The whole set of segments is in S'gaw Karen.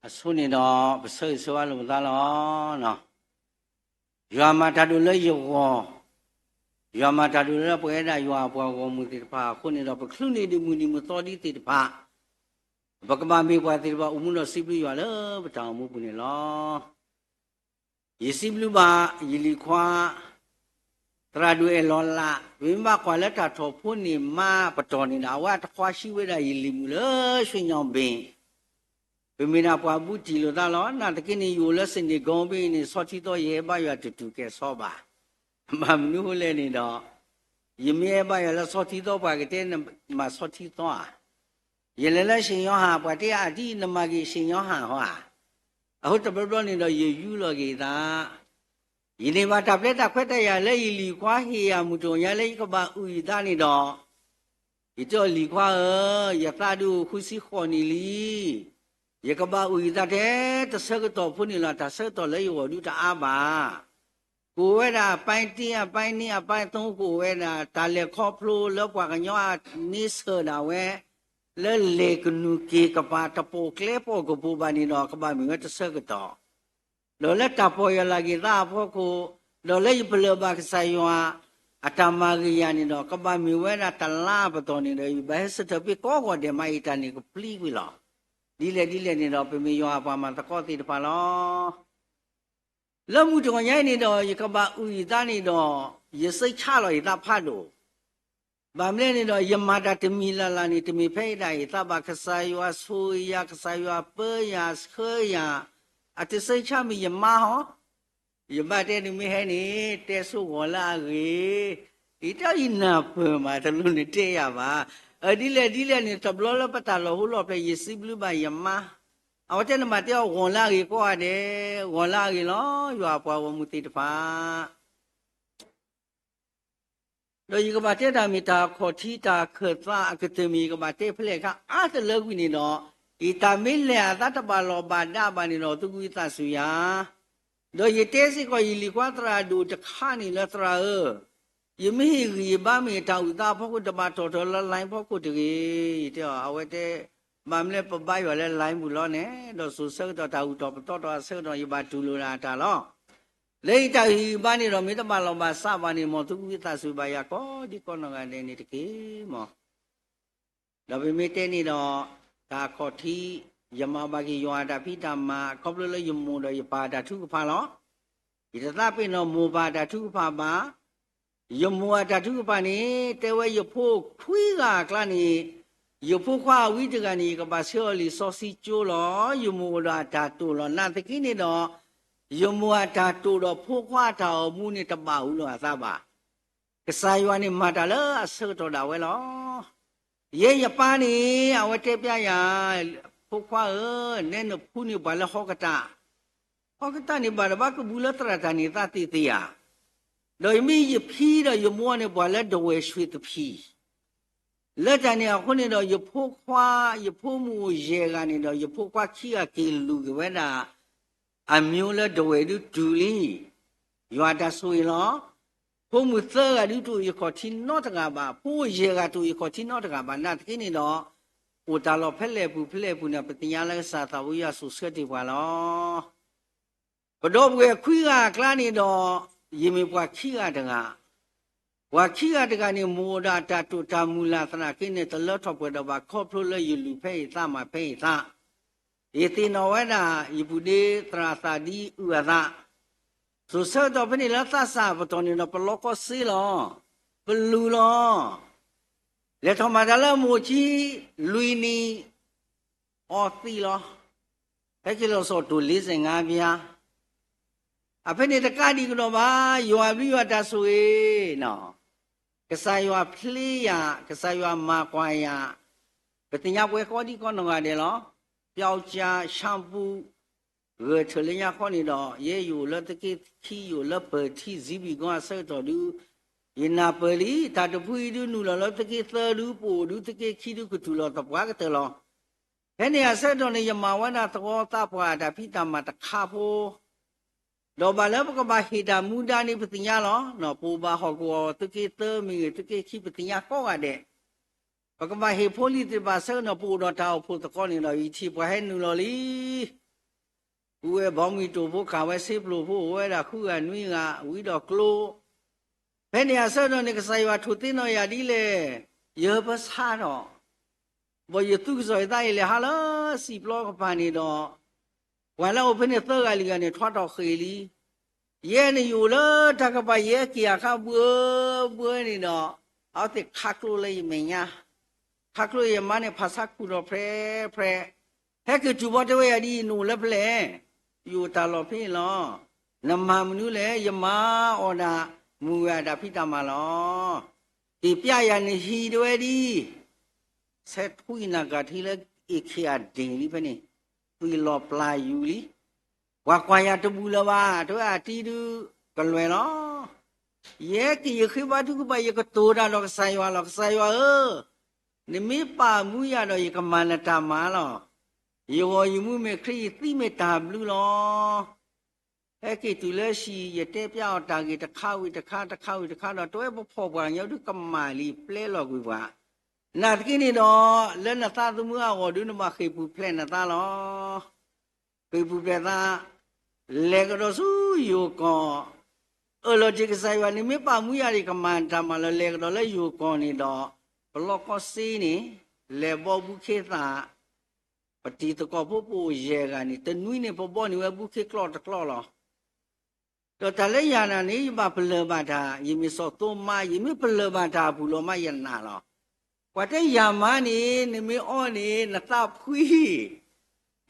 အဆိန့ၣ်ဒီး ပဆၢဂ့ၤဆၢဝါလိာ်ပသးလီၤ. ယွၤမၤတၢ်ဒိၣ်လၢယဂီၢ်, ယွၤမၤတၢ်ဒိၣ်လၢပှၤအဲၣ်ဒၣ်ယွၤအပှၤဂီၢ်မုၢ်သ့ၣ်တဖၣ်အဃိန့ၣ်ဒီး ပချုးန့ၢ်ဒံးမုၢ်နံၤမုၢ်သီဒ်သ့ၣ်တဖၣ်, ပကဘၣ်မ့ၢ်ပှၤသ့ၣ်တဖၣ်အိၣ်မူဒီးစံးဘျုးယွၤလၢပတၢ်အိၣ်မူပူၤန့ၣ်လီၤ. ယစံးဘျုးဘၣ် ယလံၤခွါ သရၣ်ဒိၣ်အဲၣ်လီၤလး, ပမ့ၢ်ဘၣ်ကွၢ်လၢတၢ်ထီၣ်ဖိန့ၣ်မါပတီၢ်န့ၣ်ဒီး အဝဲအတခွါဆံးဝဲဒၣ်ယလံၤမုၣ်လၢ ရွှေညောင်ပင်, ပမ့ၢ်ဒၣ်ပှၤဘူးတံၢ်လိာ်သးလီၤ. နာ်သက့န့ၣ် ယအိၣ်လၢ Senegal ဘ့ၣ်အံၤန့ၣ် ဆီထံသီယဟဲဘါယွၤတတုၤကဲၤဆီဘၣ်. ဘၣ်မနုၤအဃိလဲၣ်န့ၣ်ဒီး ယမ့ၢ်ဟဲဘါယွၤလၢဆီထံသီ ပှၤကတဲနမၤဆီထံသီဧါ. ယလဲၤလၢ ရွှေညောင်ပင် ပှၤတဲအါဒံး နမၤက့ၤ ရွှေညောင်ပင် ဟီဧါ. အဃိတဘျီဘျီန့ၣ်ဒီး ယယူလီၤက့ၤသး, ယန့ၢ်ဘၣ်တၢ်ပျဲတၢ်ခွဲးတၢ်ယာ်လၢယလံၤခွါဟ့ၣ်ယၤမုၢ်တနံၤညါလၢယကဘၣ်အုၣ်ယသးန့ၣ်ဒီး, ယတဲအီၤလံၤခွါဧၢ, ယသးဒုးအိၣ်ဃုဆံဃိးနံၣ်လံ, ယကဘၣ်အုၣ်ယသးထဲတဆၢကတီၢ်ဖိန့ၣ်လီၤ. တၢ်ဆၢကတီၢ်လၢယဂီၢ်ဒုးတအါဘၣ်. ကအိၣ်ဝဲဒၣ် အပိုင်းတစ် အပိုင်းနှစ် အပိုင်းသုံး ကအိၣ်ဝဲဒၣ် တၢ်လဲၤခီဖျိလၢပှၤကညီအန့ဆၢၣ်ဒၣ်ဝဲ လၢလဲၤကနူၤက့ၤကပၤ တပိာ်ကျဲပိာ်ကပူၤဘၣ်န့ၣ်ဒီး ကဘၣ်မ့ၢ်ဝဲတဆၢကတီၢ်, ဒီးလၢတၢ်ပီၢ်ယၢ်လီၤက့ၤသးအဖီခိၣ်, ဒီးလၢယပလၢၢ်ဘၣ်ကစၢ်ယွၤ အတၢ်မၤဂ့ၤယၤန့ၣ်ဒီး ကဘၣ်မ့ၢ်ဝဲဒၣ်တလါအပတီၢ်န့ၣ်ဒီး ယဘၣ်ဟဲဆၢထၢၣ်ပ့ၤကိးဂီၤဒဲးမး ယတၢ်န့ၣ်ကပျံၤကွံာ်လီၤ. ဒ်လဲၣ်ဒ်လဲၣ်န့ၣ်ဒီး ပမ့ၢ်ယွၤအပှၤမၤသကိးသ့ၣ်တဖၣ်လီၤ. လၢမုၢ်တနံၤညါအံၤန့ၣ်ဒီး ယကဘၣ်အုၣ်ယသးန့ၣ်ဒီး ယစိတ်ချလီၤယသးဖးဒိၣ်. ဘၣ်မနုၤလဲၣ်န့ၣ်ဒီး ယမၤတၢ်တမံၤလၢ်လၢ်န့ၣ် တမ့ၢ်ဖဲယဒၣ်အံၤသးဘၣ်. ကစၢ်ယွၤဆိၣ်ဂ့ၤယၤ, ကစၢ်ယွၤပၢယၤဆှၢယၤ, အတစိတ်ချမ့ၢ်ယမါဟီ. ယဘၣ်တဲနမ့ၢ်ဟဲန့ၣ် တဲဆိဂီၤလၢအဂ့ၤ, ယတဲအီၤယနၢ်ပၢၢ်မး တလိၣ်နတဲယၤဘၣ်. အဒ်လဲၣ်ဒ်လဲၣ်န့ၣ် တဘျီလၢပတၢ်လီၢ်ဟိလီၢ်ဖျဲၣ် ယစံးဘျုးဘၣ်ယမါ, အဝဲတဲနဘၣ်တဲအီၤဂီၤလၢအဂ့ၤကိးဂၤဒဲး, ဂီၤလၢအဂ့ၤလီၤ ယွၤအပှၤဂီၢ်မုၢ်သ့ၣ်တဖၣ်. ဒီးယကဘၣ်တဲတၢ်မ့ၢ်တၢ်ခီၣ်ထံးတၢ်ခၢၣ်သးအကတၢၢ်မ့ၢ် ယကဘၣ်တဲဖဲလဲၣ်အခါအါတလၢကွံာ်န့ၣ်ဒီး, ယတၢ်မ့ၢ်လဲၤအသးတဘၣ်လီၢ်ဘၣ်ဒါဘၣ်န့ၣ်ဒီး သုကဝံသးစူၤယၤ, ဒီးယတဲစ့ၢ်ကီးယလံၤခွါသရၣ်ဒိၣ်တခါန့ၣ်လၢသရၣ်ဧၢ, ယမ့ၢ်ဟ့ၣ်ဂံၢ်ယဘါမ့ၢ်တၢ်အုၣ်သးအဖီခိၣ် တဘၣ်တီၣ်ထီၣ်လၢ line ဖီခိၣ်တဂ့ၤ, ယတဲအီၤ အဝဲတဲ ဘၣ်မနုၤလဲၣ် ပဘါယွၤလၢ line ပူၤလီၤန့ၣ်, ဒီးစိၤဆၢကတီၢ်တၢ်ဂုၤထီၣ်ပသီထီၣ်အဆၢကတီၢ် ယဘၣ်တူၢ်လိာ်ဒၣ်တၢ်လီၤ. လၢယတၢ်ဂံၢ်ယဘါန့ၣ်ဒီး မ့ၢ်တဘၣ်လီၢ်ဘၣ်စးဘၣ်န့ၣ် မ်သုကဝံသးစူၤဘၣ်ယၤကိးဒံကိးနီၢ်ဂၤဒဲးန့ၣ်တက့ၢ်မး. ဒီးပမ့ၢ်တဲန့ၣ်ဒီး တၢ်ခီၣ်ထံး ယမၤဘၣ်က့ၤယွၤအတၢ်ဖံးတၢ်မၤ ခီဖျိလၢယမိၢ်ဒီးယပၢ်အတၢ်ထုကဖၣ်လီၤ. ယတသးပ့ၤနီၣ်မိၢ်ပၢ်အတၢ်ထုကဖၣ်ဘၣ်. ယမိၢ်အတၢ်ထုကဖၣ်န့ၣ် တဲဝဲယဖိခွံဂၤအကျါန့ၣ်, ယဖိခွါအဝံတဂၤန့ၣ် ယကဘၣ်ဆှၢအီၤလံာ်စီဆှံကၠိလီၤ. ယမိၢ်အိၣ်ဒီးအတၢ်တိာ်လီၤ. နာ်သက့န့ၣ်ဒီး ယမိၢ်အတၢ်တိာ်ဒီးဖိခွါအတၢ်အိၣ်မူန့ၣ် တဘၣ်အူလီၤအသးဘၣ်. ကစၢ်ယွၤန့ၣ်မၤတၢ်လၢအဆၢကတီၢ်ဒၣ်ဝဲလီၤ. ယဲယပၢ်န့ၣ် အဝဲတဲပျဲယၤ, ဖိခွါဧၢ, နဲနဖူန့ၣ်ပှၤလၢဟီကတၢၢ်, ဟီကတၢၢ်န့ၣ် ဘၣ်တဘၣ်ကဘူးလၢသရၣ်တၢ်န့ၣ်သးသ့ၣ်သ့ၣ်ဧါ. ဒီးယမ့ၢ်ယဖံဒီးယမိၢ်န့ၣ် ပှၤလၢဒဝဲၢ်ဆှ့တဖံ လၢတၢ်န့ၣ်အဃိန့ၣ်ဒီး ယဖိခွါ, ယဖိမုၣ်အိၣ်ယဲၢ်ဂၤန့ၣ်ဒီး ယဖိခွါခံဂၤက့ၤလူၤက့ၤဝဲဒၣ် အမျိုးလၢဒဝဲၢ်ဒုးတုၤလံ. ယွၤတၢ်ဆိၣ်ဂ့ၤလီၤ. ဖိမုၣ်သၢဂၤဒုးတအိၣ်ယခီၣ်ထံးနီတဂၤဘၣ်, ဖိယဲၢ်ဂၤတအိၣ်ယခီၣ်ထံးနီတဂၤဘၣ်. နာ်သက့န့ၣ်ဒီး အိၣ်တၢ်လီၢ်ဖဲလဲၣ်ပူၤဖဲလဲၣ်ပူၤန့ၣ် ပသ့ၣ်ညါလၢကစၢ်သးဝံယွၤစိၤဆှၢတ့ၢ်ပှၤလီၤ. ပဒီပုၢ်ဝဲၢ်ခွံဂၤအကျါန့ၣ်ဒီး ယမ့ၢ်ပှၤခံဂၤတဂၤ, ပှၤခံဂၤတဂၤန့ၣ် မိၢ်အိၣ်ဒီးအတၢ်တိာ်တၢ်မုၢ်လၢ်သနာ်က့န့ၣ် တလၢထီၣ်ပှဲၤဒီးဘၣ် ခီဖျိလၢယလူၤဖဲအံၤသးမၤဖဲအံၤသး, ယသ့ၣ်နီၣ်ဝဲဒၣ် ယပုၢ်ဒ့သရၣ်သးဒ်အုၣ်အသး, စိၤဆၢကတီၢ်ဖဲန့ၣ်လၢသးစၢ်ပတီၢ်န့ၣ်ဒီး ပလီကီစ့လီၤ, ပလူၤလီၤ. လဲၤထီၣ်မၤတၢ်လၢမိၢ်ဆံလွံၢ်နံၣ် အီသံးလီၤ. ဟဲက့ၤလီၤစိာ်တိၢ်လ့စဲၣ်ငါဘျါ, အဖဲန့ၣ်တကးဒံးကဒီးဘၣ်, ယွၤဘျုးယွၤတၢ်ဆိၣ်ဂ့ၤ, ကစၢ်ယွၤဖျ့ယၤ, ကစၢ်ယွၤမၤကွၢ်ယၤ, ပသ့ၣ်ညါပှဲၤကိးဒံကိးနီၢ်ဂၤဒဲးလီၤ. ပျောက်ကျား, ဆၣ်ပူၤ, ဂဲၤထၢၣ်လၢညါဃီန့ၣ်ဒီး ယဲယအိၣ်လၢသုးက့ခံ ယအိၣ်လၢပၢၤထံ ဇံဘံၣ်ကီအဆၢကတီၢ်ဒုး ယနၢ်ပၢၢ်လံ, တၢ်တဖုအံၤဒုးနုာ်လီၤလၢသုးက့သၢဒုး ပအိၣ်ဒုးသုးက့ခံဒုးကတူၢ်လီၤသပှၢ်ကတၢၢ်လီၤ. ဖဲန့ၣ်အဆၢကတီၢ်န့ၣ် ယမၤဝဲဒၣ်သဝီသးပှၢ်တၢ်ဖံးတၢ်မၤတခါဖိ, ဒီးဘၣ်လၢပကဘၣ်ဟ့ၣ်တၢ်မူဒါန့ၣ် ပသ့ၣ်ညါလီၤ. ပအိၣ်ဘၣ်ဟီၣ်ကဝီၤ သုးက့သၢမ့ၢ်ဂ့ၤ သုးက့ခံ ပသ့ၣ်ညါကိးဂၤဒဲး, ပကဘၣ်ဟ့ၣ်ဖိလံၤသ့ၣ်တဖၣ်အဆၢကတီၢ် ပအိၣ်ဒီးတၢ်အိၣ်ဖှိၣ်သကိးန့ၣ်ဒီး ယထံၣ်ပှၤဟဲနုာ်လီၤလံ. အူဝဲဘီမုၢ်တိာ်ဖိ ကၤဝဲဆ့ဖျိးဖိ အိၣ်ဝဲဒၣ်ဃုဂၤနွံဂၤ ဝံဒီးကျိ ဖဲန့ၣ်အဆၢကတီၢ်န့ၣ် ကစၢ်ယွၤထိၣ်သ့ၣ်နီၣ်ယၤဒ်လဲၣ်, ယပဆါထီၣ်, ဘၣ်ယသူကစီၣ်ယသးအံၤလဲၤဟးလၢစံာ်ပျီကပၤန့ၣ်ဒီး, ပှၤလၢအအိၣ်ဖဲန့ၣ်သၢဂၤလွံၢ်ဂၤန့ၣ် ထွါထီၣ်ဃ့ၢ်လံ. ယဲန့ၣ်ယအိၣ်လၢတၢ်ကပၤ ယဲက့ၤအခါဘှၢဘှၢန့ၣ်ဒီး, အဝဲသ့ၣ်ခးကျိလၢယမဲာ်ညါ, ခးကျိယမါန့ၣ် ဖးဆါခူၣ်ထီၣ်ဖြဲဖြဲ ဟဲက့ၤတုၤဘီတဲဝဲယၤဒ်အံၤ နအိၣ်လၢဖဲလဲၣ်, ယအိၣ်တၢ်လီၢ်ဖဲအံၤလီၤ. နမၤမနုၤလဲၣ်, ယမၤအီၣ်ဒၣ်မုၢ်ဂၤတၢ်ဖံးတၢ်မၤလီၤ. က့ၤပျဲယၤနဟံၣ်တဲဝဲဒ်အံၤ, ဆဲးထွံနၢ်ကၢ်ထံလၢအ့ၣ်ခ့အဒ့ၣ်လံဖဲန့ၣ်, သွံၣ်လီၤပျၢ်ယူၤလံ. ပှၤကွၢ်ယၤတဘူၣ်လၢၤဘၣ် တဲဝဲအတံၤဒုးကလွဲၢ်လီၤ. ယဲက့ၤယဃ့ဘါထုကဖၣ် ယကတိၤတၢ်ဒီးကစၢ်ယွၤလီၤ. ကစၢ်ယွၤဧၢ, နမ့ၢ်ပာ်မူယၤဒီးယကမၤနတၢ်မၤလီၤ. ယဂီၢ်ယမူမ့ၢ်ခရံာ် ယသံမ့ၢ်တၢ်ဘျုးလီၤ. ဟဲက့ၤတုၤလၢဟံၣ် ယတဲပျဲအီၤတၢ်ဂ့ၢ်တခါဝံၤတခါ တခါဝံၤတခါဒီး တဲဝဲပဖှီၣ်ပှၤကညီဒုးကမၣ်လံ ပျဲလီၤကွံာ်ပှၤ. နာ်သက့န့ၣ်ဒီး လၢနသးသမူအဂီၢ်ဒုး နဘၣ်ဃ့ၢ်ပူၤဖျဲးနသးလီၤ. ဃ့ၢ်ပူၤဖျဲးသး, လဲၤကဒီးဆူယိၤကီၢ်, အၢၣ်လီၤတ့ၢ်ကစၢ်ယွၤ နမ့ၢ်ပာ်မူယၤဒီး ယကမၤတၢ်မၤလီၤ. လဲၤကဒီးလၢယိၤကီၢ်န့ၣ်ဒီး, ပလီၢ်ကီၢ်စ့န့ၣ်, လဲၤဘီဘူးခ့သၣ်, ပတံၤသကိးဖိပအိၣ်ယဲၢ်ဂၤန့ၣ် တနွံန့ၣ် ပဘီန့ၢ်ဝဲဘူးခ့ကျီၢ်တကျီၢ်လီၤ. ဒီးတၢ်လၢယၤနာ်န့ၣ် ယဘၣ်ပလၢၢ်ဘၣ်တၢ်, ယမ့ၢ်စီၤသိမး ယမ့ၢ်ပလၢၢ်ဘၣ်တၢ်အပူၤလီၤမးယနာ်လီၤ. ပှၤတဲယၤမါန့ၣ် နမ့ၢ်အီၣ်န့ၣ် နသးဖှံ,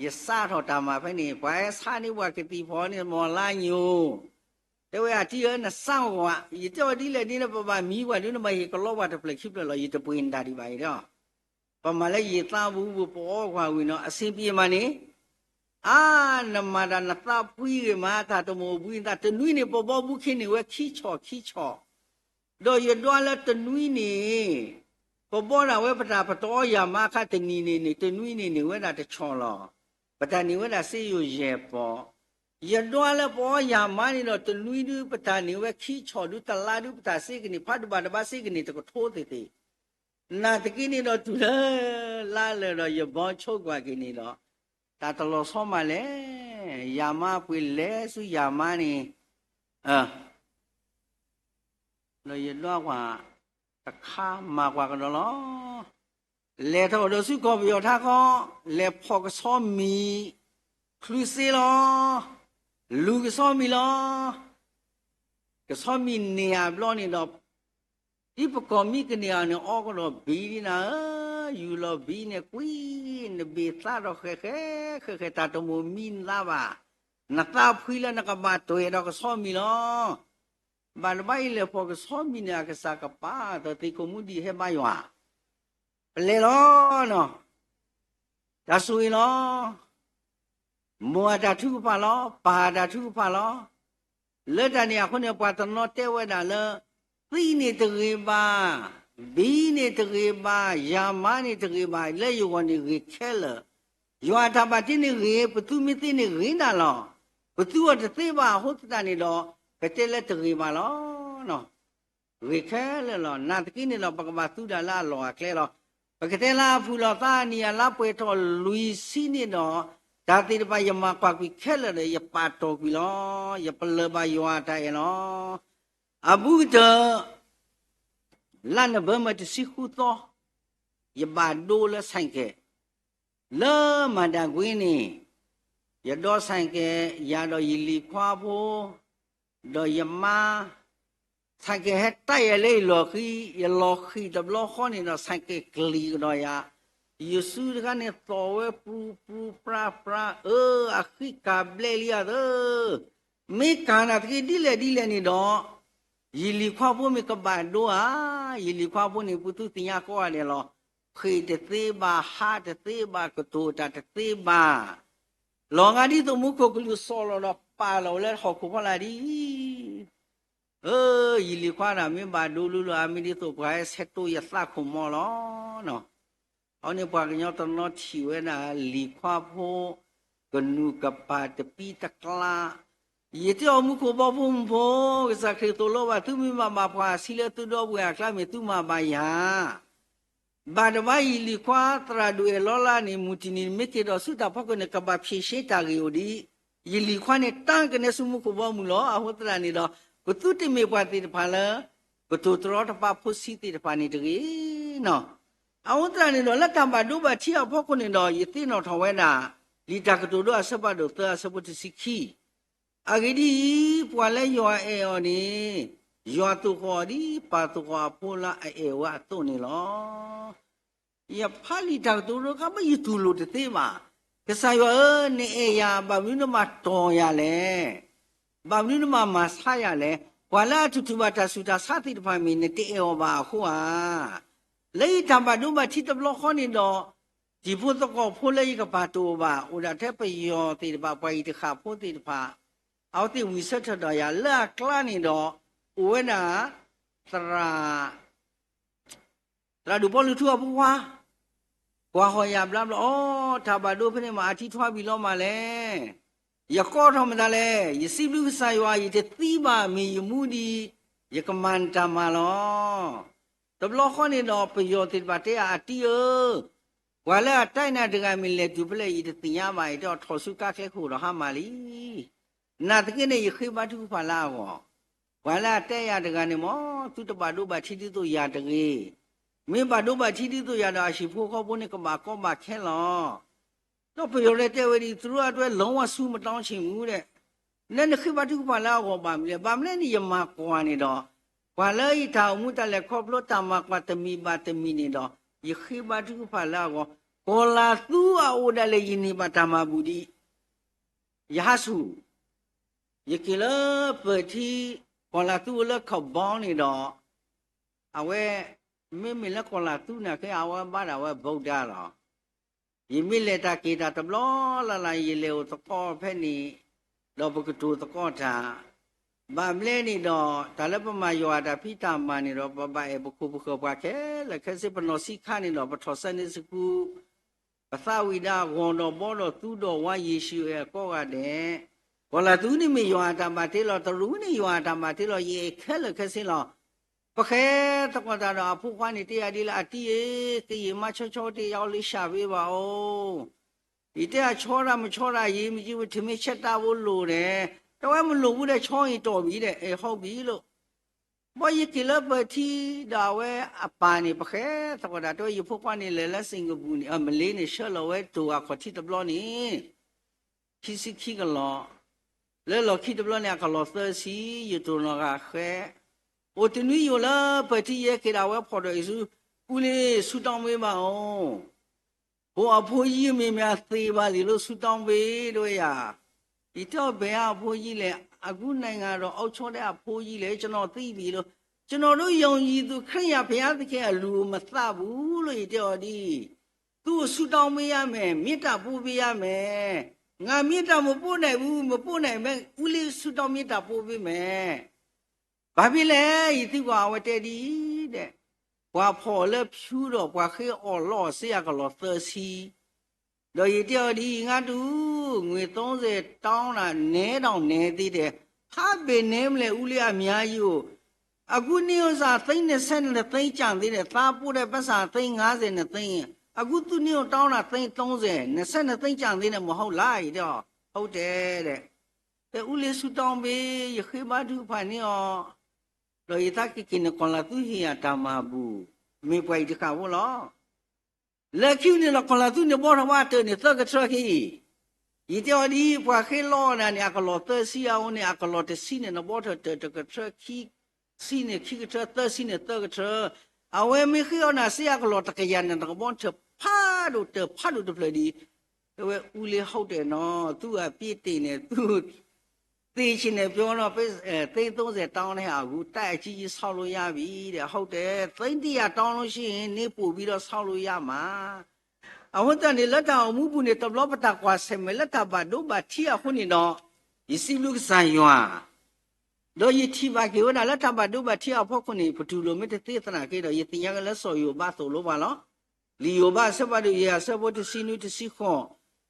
ယစးထီၣ်တၢ်မၤဖဲန့ၣ် ပှၤဟဲဆါန့ၢ်ပှၤကသံၣ်ဖီန့ၣ် မီၢ်လါညိၣ်, တဲဝဲအတံၤဧၢ နစးကွၢ်, ယတဲအီၤဒ်လဲၣ်ဒ်န့ၣ် ပဘၣ်မံကွၢ်ဒုး နဘၣ်ဟ့ၣ်ကလီပှၤတဖျၢၣ်ခံဖျၢၣ်လီၤ. ယတပှ့ၤနတၢ်ဒံးဘၣ်အံၤဒီး ပမၤလၢယသးပူၤပအီကွၢ်ဝံၤနီၤ အဆင်ပြေမးန့ၣ်, အါ, နမၤတၢ်နသးဖှံဂ့ၤမး တၢ်တမိၣ်ဘှံးနသး တနွံန့ၣ် ပဘီဘူးခ့န့ၢ်ဝဲခံဆီၣ်ခံဆီၣ်, ဒီးယဒွးလၢတနွံန့ၣ် ပဘီဒၣ်ဝဲပတၢ် ပတအီယၤမါအခါ တနံၤန့ၣ်န့ၣ် တနွံန့ၣ်န့ၢ်ဝဲဒၣ်တဆီၣ်လီၤ. ပတၢ်န့ၢ်ဝဲဒၣ်စ့ယိၤယဲၢ်ပီၢ်, ယဒွးလၢပအီယၤမါန့ၣ်ဒီး တနွံဒုး ပတၢ်န့ၢ်ဝဲခံဆီၣ်ဒုး တလါဒုး ပတၢ်စ့ကန့ၢ် ဖးဒိၣ်ဘၣ်တဘါစ့ကန့ၢ်တကထိသ့ၣ်သ့ၣ် နာ်သက့န့ၣ်ဒီး တုၤလၢလါလၢာ်ဒီး ယဘီဆိကွၢ်က့ၤန့ၣ်ဒီး တၢ်တလီၤဆီမးလဲၣ်, ယၤမါပှ့ၤလဲၤဆူယၤမါန့ၣ်, ဒီးယဒွးကွၢ်တခါ မၤကွၢ်ကဒီးလီၤ. လဲၤထီၣ်ဒီးဆူကီၢ်ပယီၤထါခီ, လဲၤဖီၣ်ကဆီမံၤ, ချုးစ့လီၤ, လူၤကဆီမံၤလီၤ. ကဆီမံၤန့ၢ်အဘျီန့ၣ်ဒီး ဒ်ပကီၢ်မံကန့ၢ်အီၤန့ၣ် အီကဒီးဘံဒ်နၤဧၢ, ယူၤလီၤဘံန့ၣ်ကွံ, နဘ့ၣ်သးဒီးဃဲးဃဲးဃဲးဃဲး တၢ်တမိၣ်မံနသးဘၣ်, နသးဖှံလၢနကဘၣ်တွဲၤဒီးကဆီမံၤလီၤ. ဘၣ်တဘၣ်အံၤလဲၤဖီၣ်ကဆီမံၤန့ၣ် အကစၢ်ကပၤ တသ့ၣ်ခိၣ်မူဒံးဟဲဘါယွၤ, ပလဲၤလီၤနီၤ, တၢ်ဆိၣ်ဂ့ၤလီၤ. မိၢ်အတၢ်ထုကဖၣ်လီၤ, ပၢ်အတၢ်ထုကဖၣ်လီၤ. လၢတၢ်န့ၣ်အဃိန့ၣ် ပှၤတနီၤတဲဝဲဒၣ်လၢ သံန့ၣ်တဂ့ၤဘၣ်, ဘံန့ၣ်တဂ့ၤဘၣ်, ယၤမါန့ၣ်တဂ့ၤဘၣ်, လၢယဂီၢ်န့ၣ်ဂ့ၤခဲလၢာ်. ယွၤအတၢ်ဘၣ်တ့န့ၣ်ဂ့ၤ, ပသူမ့ၢ်သ့န့ၣ်ဂ့ၤဒၣ်လီၤ. ပသူအီၤတသ့ဘၣ်အဃိသတးန့ၣ်ဒီး ပတဲလၢတဂ့ၤဘၣ်လီၤ. ဂ့ၤခဲလၢာ်လီၤ. နာ်သက့န့ၣ်ဒီး ပကဘၣ်သူဒၣ်လၢအလီၢ်အကျဲလီၤ. ပကတဲလၢအဖုၣ်လီၤသးအနံၣ်အလါပှဲၤထီၣ်လွံၢ်ဆံန့ၣ်ဒီး တၢ်သ့ၣ်တဖၣ်ယမၤကွၢ်ကွံာ်ခဲလၢာ်ဒီး ယပာ်တီၢ်ကွံာ်လီၤ. ယပလၢၢ်ဘၣ်ယွၤအတၢ်အဲၣ်လီၤ. အဘူးကတၢၢ် လါနိၣ်ဝ့ဘၢၣ်တဆံဃုသီ ယဘၣ်ဒိလၢဆဲးကဲး လၢမၤဒၣ်ကွ့န့ၣ် ယဒီးဆဲးကဲး ယၤဒီးယလံၤခွါဖိ ဒီးယမါ ဆဲးကဲးဟဲတၢ်ယၤလၢယလီၢ်ဃံ, ယလီၤဃံၣ်တဘျီဃီန့ၣ်ဒီး ဆဲးကဲးကလံၤကဒီးယၤ, ယစုတခါန့ၣ်သီၣ်ဝဲပူၤပူၤပြါပြါ အၢ အဃံကၤဘျဲၣ်လံဧါသၢ, မ့ၢ်ကၤနၤတက့ၢ်ဒ်လဲၣ်ဒ်လဲၣ်န့ၣ်ဒီး ယလံၤခွါဖိမ့ၢ်ကဘၣ်ဒိဧါ, ယလံၤခွါဖိန့ၣ် ပူၤသူသ့ၣ်ညါကိးဂၤဒဲးလီၤ. ဃ့ၢ်တသ့ဘၣ်, ဟးတသ့ဘၣ်, ကတိၤတၢ်တသ့ဘၣ်. လီၤဂာ်ဒ်သိးမူခိၣ်ကလူးစီၣ်လီၤဒီးပာ်လီၤဝဲလၢဟီၣ်ခိၣ်ဖီလာ်ဒ်အံၤ, အၢ ယလံၤခွါဒၣ်မ့ၢ်ဘၣ်ဒိလၢလၢအမ့ၢ်ဒ်သိးပှၤဟဲဆဲးတိယသးခိၣ်မီလီၤ. အဝဲန့ၣ်ပှၤကညီတနီၤထံၣ်ဝဲဒၣ်လံၤခွါဖိ ကနူၤကပၤတပံတကျါ, ယတဲအီၤမူခိၣ်ဘီဖိမုၢ်ဖိ, ကစၢ်ခရံာ်သိၣ်လိဘၣ်သုမ့ၢ်ဘၣ်ဘၣ်ပှၤအဆံးလၢသုဒီပုၢ်ဝဲၢ်အကျါ မ့ၢ်သုမၤဘၣ်ယၤ ဘၣ်တဘၣ်ယလံၤခွါသရၣ်ဒိၣ်အဲၣ်လီၤလါန့ၣ် မုၢ်တနံၤန့ၣ်မ့ၢ်က့ၤဒီးဆူတၢ်ဖီခိၣ်န့ၣ် ကဘၣ်ဖံးဆ့တၢ်ဂ့ၢ်အိၣ်ဒံး, ယလံၤခွါန့ၣ် တၢ်ကနဲဆူမူခိၣ်ဘီမုၢ်လီၤ. အဃိသတးန့ၣ်ဒီး ပသုတမ့ၢ်ပှၤသ့ၣ်တဖၣ်လၢ ကတိၤတရီတပါဖိဆံးသ့ၣ်တဖၣ်န့ၣ်တဂ့ၤနီၤ. အဃိသတးန့ၣ်ဒီး လၢတၢ်ဘၣ်ဒိဘၣ်ထံးအဖီခိၣ်န့ၣ်ဒီး ယသ့ၣ်နီၣ်ထီၣ်ဝဲဒၣ် လံာ်တၢ်ကတိၤဒိအဆၢဖးဒိၣ်သၢအဆၢဖိတဆံခံ အဂ့ၢ်ဒ်အံၤ, ပှၤလၢယွၤအဲၣ်အီၤန့ၣ် ယွၤသးဃီၤအီၤဒ်ပၢ်သးဃီၤအဖိလၢအအဲၣ်ဝဲအသိးန့ၣ်လီၤ. ယဖးလံာ်တၢ်ကတိၤဒိအခါ ဘၣ်ယတူၢ်လိာ်တသ့ဘၣ်. ကစၢ်ယွၤဧၢ, နအဲၣ်ယၤ ဘၣ်မနုၤနဘၣ်တီၢ်ယၤလဲၣ်. ဘၣ်မနုၤနဘၣ်မၤဆါယၤလဲၣ်. ပှၤလၢအတူၢ်ဘၣ်တၢ်ဆူးတၢ်ဆါသ့ၣ်တဖၣ်မ့ၢ် နတအဲၣ်အီၤဘၣ်အဃိဧါ. လၢယတၢ်ဘၣ်ဒိဘၣ်ထံးတဘျီဃီန့ၣ်ဒီး တံၤဖိသကိးဖိလၢယကပာ်တအိၣ်ဘၣ် အိၣ်ဒၣ်ထဲပယီၤသ့ၣ်တဖၣ် ပှၤအံၤတဃၣ်ဖိသ့ၣ်တဖၣ် အဝဲသ့ၣ်ဝံၣ်ဆၢထၢၣ်ဒီးယၤလၢအကျါန့ၣ်ဒီး အိၣ်ဝဲဒၣ် သရၣ် သရၣ်ဒိၣ်ပီလူးထူအဖိခွါ ကွၢ်ဟီၣ်ယၤဘျါဘျီ အိ တၢ်ဘၣ်ဒိဖဲန့ၣ်မး အထံထွါဘံၣ်လီၤမးလဲၣ်. ယကိးထီၣ်မတၤလဲၣ်. ယစံးဘျုးကစၢ်ယွၤ ယတသံဘၣ် မ့ၢ်ယမူဒံး ယကမၤနတၢ်မၤလီၤ. တဘျီဃီန့ၣ်ဒီး ပယီၤသ့ၣ်တဖၣ်တဲယၤ အတံၤဧၢ, ပှၤလၢအတဲနၤတဂၤမ့ၢ်လဲၤတုၤဖဲလဲၣ် ယတသ့ၣ်ညါဘၣ် ယတဲအီၤ ထီၣ်ဆူကါချၢခိၣ်ဒီးဟါမၢ်လံ. နာ်သက့န့ၣ် ယဃ့ဘါထုကဖၣ်လၢအဂီၢ်, ပှၤလၢအတဲယၤတဂၤန့ၣ်မ့ၢ် သုတဘၣ်ဒိဘၣ်ထံးဒ်သိးယၤတဂ့ၤ. မ့ၢ်ဘၣ်ဒိဘၣ်ထံးဒ်သိးယၤဒီး အဟံၣ်ဖိဃီဖိန့ၣ် ကဘၣ်ကီဘၣ်ခဲလီၤ. ဒီးပယီၤတဲဝဲဒ်အံၤ သူတို့အတွက် လုံးဝဆူမတောင်းချင်ဘူး ဒီး လၢနဃ့ဘါထုကဖၣ်လၢအဂီၢ်ဘၣ်မနုၤလဲၣ်. ဘၣ်မနုၤလဲၣ်န့ၣ် ယမၤကွၢ်န့ၣ်ဒီး ပှၤလၢယတၢ်အိၣ်မူတၢ်လဲၤခီဖျိတၢ်မၤကွၢ်တမံၤဘၣ်တမံၤန့ၣ်ဒီး ယဃ့ဘါထုကဖၣ်လၢအဂီၢ်, ကီၢ်လၤသူအအိၣ်ဒၣ်လဲာ် ယန့ၢ်ဘၣ်တၢ်မၤဘူၣ်ဒံး ယဟးဆူၣ်, ယက့ၤလၢပၢၢ်ထံ ကီၢ်လၤသူအိၣ်လၢကဘီန့ၣ်ဒီး အဝဲ မ့မ့ၢ်လၢကီၢ်လၤသူန့ၣ် ခဲအဝဲဘါဒၣ်ဝဲ Buddha လီၤ. ယမ့ၢ်လဲၤတၢ်က့ၤတၢ်တဘျီလၢ်လၢ် ယလဲၤအိၣ်သကိးဖဲန့ၣ် ဒီးပကတိၤသကိးတၢ်, ဘၣ်မနုၤလဲၣ်န့ၣ်ဒီး တၢ်လၢပမၤယွၤအတၢ်ဖံးတၢ်မၤန့ၣ်ဒီး ပဘၣ်အဲၣ်ပခိၣ်ပဃၢၤပှၤခဲလၢာ်ခဲဆ့ ပနီၢ်ဆံးခါန့ၣ်ဒီး ပထီၣ် Sunday School ပသးဝံၣ်ဒၣ်ဂီၤဒီးဘီဒီးသူဒီးဝါ ယ့ၣ်ၡူးအဲၣ်ကိးဂၤဒဲး, ကီၢ်လၤသူန့ၣ်မ့ၢ်ယွၤအတၢ်ဘၣ်တ့လီၤ, တရူးန့ၣ်ယွၤအတၢ်ဘၣ်တ့လီၤ, ယအဲၣ်ခဲလၢာ်ခဲဆ့လီၤ. ပဃဲသကိးတၢ်ဒီးအဖိခွါန့ၣ်တဲယၤဒ်လၢ အတံၤဧၢ, ကယံာ်မါဆီဆီတ့ယၤအိၣ်လၢၡၢ်ဘ့ဘၣ်အိၣ်, ယတဲအဆီဒၣ်မဆီဒၣ် ယံာ်မ့ၢ်က့ၤပထံၣ်မ့ၢ်ဆဲးတၢ်ဘိလိာ်ဒီး တဝဲမ့ၢ်လိာ်ဘူးဒီးဆီအံၤတီၢ်ဘံၤဒီး အဲၣ်ဟီဘံၤလိာ် ဘီယက့ၤလၢပၢၢ်ထံဒီးအဝဲအပၢ်န့ၣ် ပဃဲသကိးတၢ် တဲဝဲ ယဖိခွါန့ၣ် လဲၤလၢစ့ၣ်ကပူၤန့ၣ် အမလ့န့ၣ် ဆှၢလီၤဝဲတိၢ်ဂၤခီၣ်ထံးတဘျီန့ၣ် ခံဆံခံကလီၤ, လၢလီၢ်ခံတဘျီန့ၣ် အကလီၤသၢဆံ, ယတိၢ်နီၣ်ဂၤဃဲ, အိၣ်တနွံယိာ်လၢပၢၢ်ထံယဲက့ၤဒၣ်ဝဲဖီၣ်ဒီးအံၤဆူ, အူလ့ၤဆူတီမ့ၢ်ဘၣ်အိၣ် ဖိအဖိယံၤမ့ၢ်မ့ၢ်အသ့ဘၣ်လံၤလၢဆူတီဘ့ၣ်ဒဝဲယၤ, ယတဲအီၤ ဘယ်အဖိယံၤလဲၣ်, အကူနၤဂၤဒီး အီၣ်ဆီဒၣ်အဖိယံၤလဲၣ်, ကျွန်တော်သိပြီလို့, ကျွန်တော်တို့ယုံကြည်သူ ခရစ်ယာန်ဘုရားသခင်အလိုမသဘူးလို့ ယတဲအီၤဒ်အံၤ, သူ့ကိုဆုတောင်းပေးရမယ်, မေတ္တာပို့ပေးရမယ်, ငါမေတ္တာမပို့နိုင်ဘူး, မပို့နိုင်ဘူး, ဦးလေးဆုတောင်းမေတ္တာပို့ပေးမယ် ဘာဖြစ်လဲ ယသံကွၢ်အဝဲတဲဒ်အံၤ, ပှၤဖီၣ်လၢဖၠူဒီးပှၤဃ့အီၣ်လီၢ်အီၤစ့အကလီၢ်သၢဆံ, ဒီးယတဲအီၤဒ်အံၤ, ငါတူၢ်, ငွေသုံးဆယ် တောင်းတာ နည်းတောင်နည်းသေးတယ်, ဟာဘယ်နည်းမလဲ ဦးလေး အများကြီးကို, အခုနှစ်ဥစ္စာ သိန်းနှစ်ဆယ့်နှစ်သိန်းကျန်သေးတယ်, သားပို့တဲ့ပိုက်ဆံ သိန်းငါးဆယ်နှစ်သိန်း, အခုသူ့နှစ်ကိုတောင်းတာ သိန်းသုံးဆယ်, နှစ်ဆယ့်နှစ်သိန်းကျန်သေးတယ် မဟုတ်လား ယတဲအီၤ, ဟုတ်တယ်တဲ့ တဲ ဦးလေး ဆုတောင်းပေး, ယဃ့ဘါထုကဖၣ်န့ၢ်အီၤ, ဒီးယသးက့ၤက့ၤန့ၣ် ကီၢ်လၤသူဟ့ၣ်ယၤတၢ်မၤဘူၣ်, မ့ၢ်ပှၤအံၤတဃၣ်ဖိလီၤ. လၢခံန့ၣ်လီၤ ကီၢ်လၤသူန့ၣ်ဘီထီၣ်ဝဲအတၢၢ်န့ၣ်သၢကထၢခံ, ယတဲအီၤဒ်အံၤ, ပှၤဃ့လီအီၣ်နၤန့ၣ် အကလီၢ်သၢဆံအအိၣ်န့ၣ် အကလီၢ်တဆံန့ၣ် နဘီထၢၣ်တၢၢ်တကထၢ ခံဆံန့ၣ်ခံကထၢ သၢဆံန့ၣ်သၢကထၢ, အဝဲမ့ၢ်ဃ့အီၣ်နၤစ့အကလီၢ်တကယၤန့ၣ် နကဘီထၢၣ်ဖးဒိၣ်တၢၢ်ဖးဒိၣ်တဖျၢၣ်ဒံး, တဲဝဲ ဦးလေး ဟုတ်တယ်နော်, သူ့အပြစ်တင်တယ်, သူ့ သေချင်တယ်ပြောတော့ သိန်းသုံးဆယ်တောင်းတဲ့ဟာကို တိုက်အကြီးကြီးဆောက်လို့ရပြီတဲ့, ဟုတ်တယ်, သိန်းတစ်ရာတောင်းလို့ရှိရင် နေ့ပို့ပြီးတော့ဆောက်လို့ရမှာ. အဃိသတးန့ၣ် လၢတၢ်အိၣ်မူပူၤန့ၣ် တဘျီပတၢ်ကွၢ်ဆၢၣ်မဲာ် လၢတၢ်ဘၣ်ဒိဘၣ်ထံးအဃိန့ၣ်ဒီး ယစံးဘျုးကစၢ်ယွၤ ဒီးယထံၣ်ဘၣ်က့ၤဝဲဒၣ်လၢတၢ်ဘၣ်ဒိဘၣ်ထံးအဖီခိၣ်န့ၣ် ပတူၢ်လိာ်မ့ၢ်တသ့သနာ်က့ဒီး ယသ့ၣ်ညါက့ၤလၢစီၤယိၤဘးသိၣ်လိပှၤလီၤ. လံာ်ယိၤဘးအဆၢဖးဒိၣ်ယဲၢ်အဆၢဖိတဆံနွံတဆံဃိး,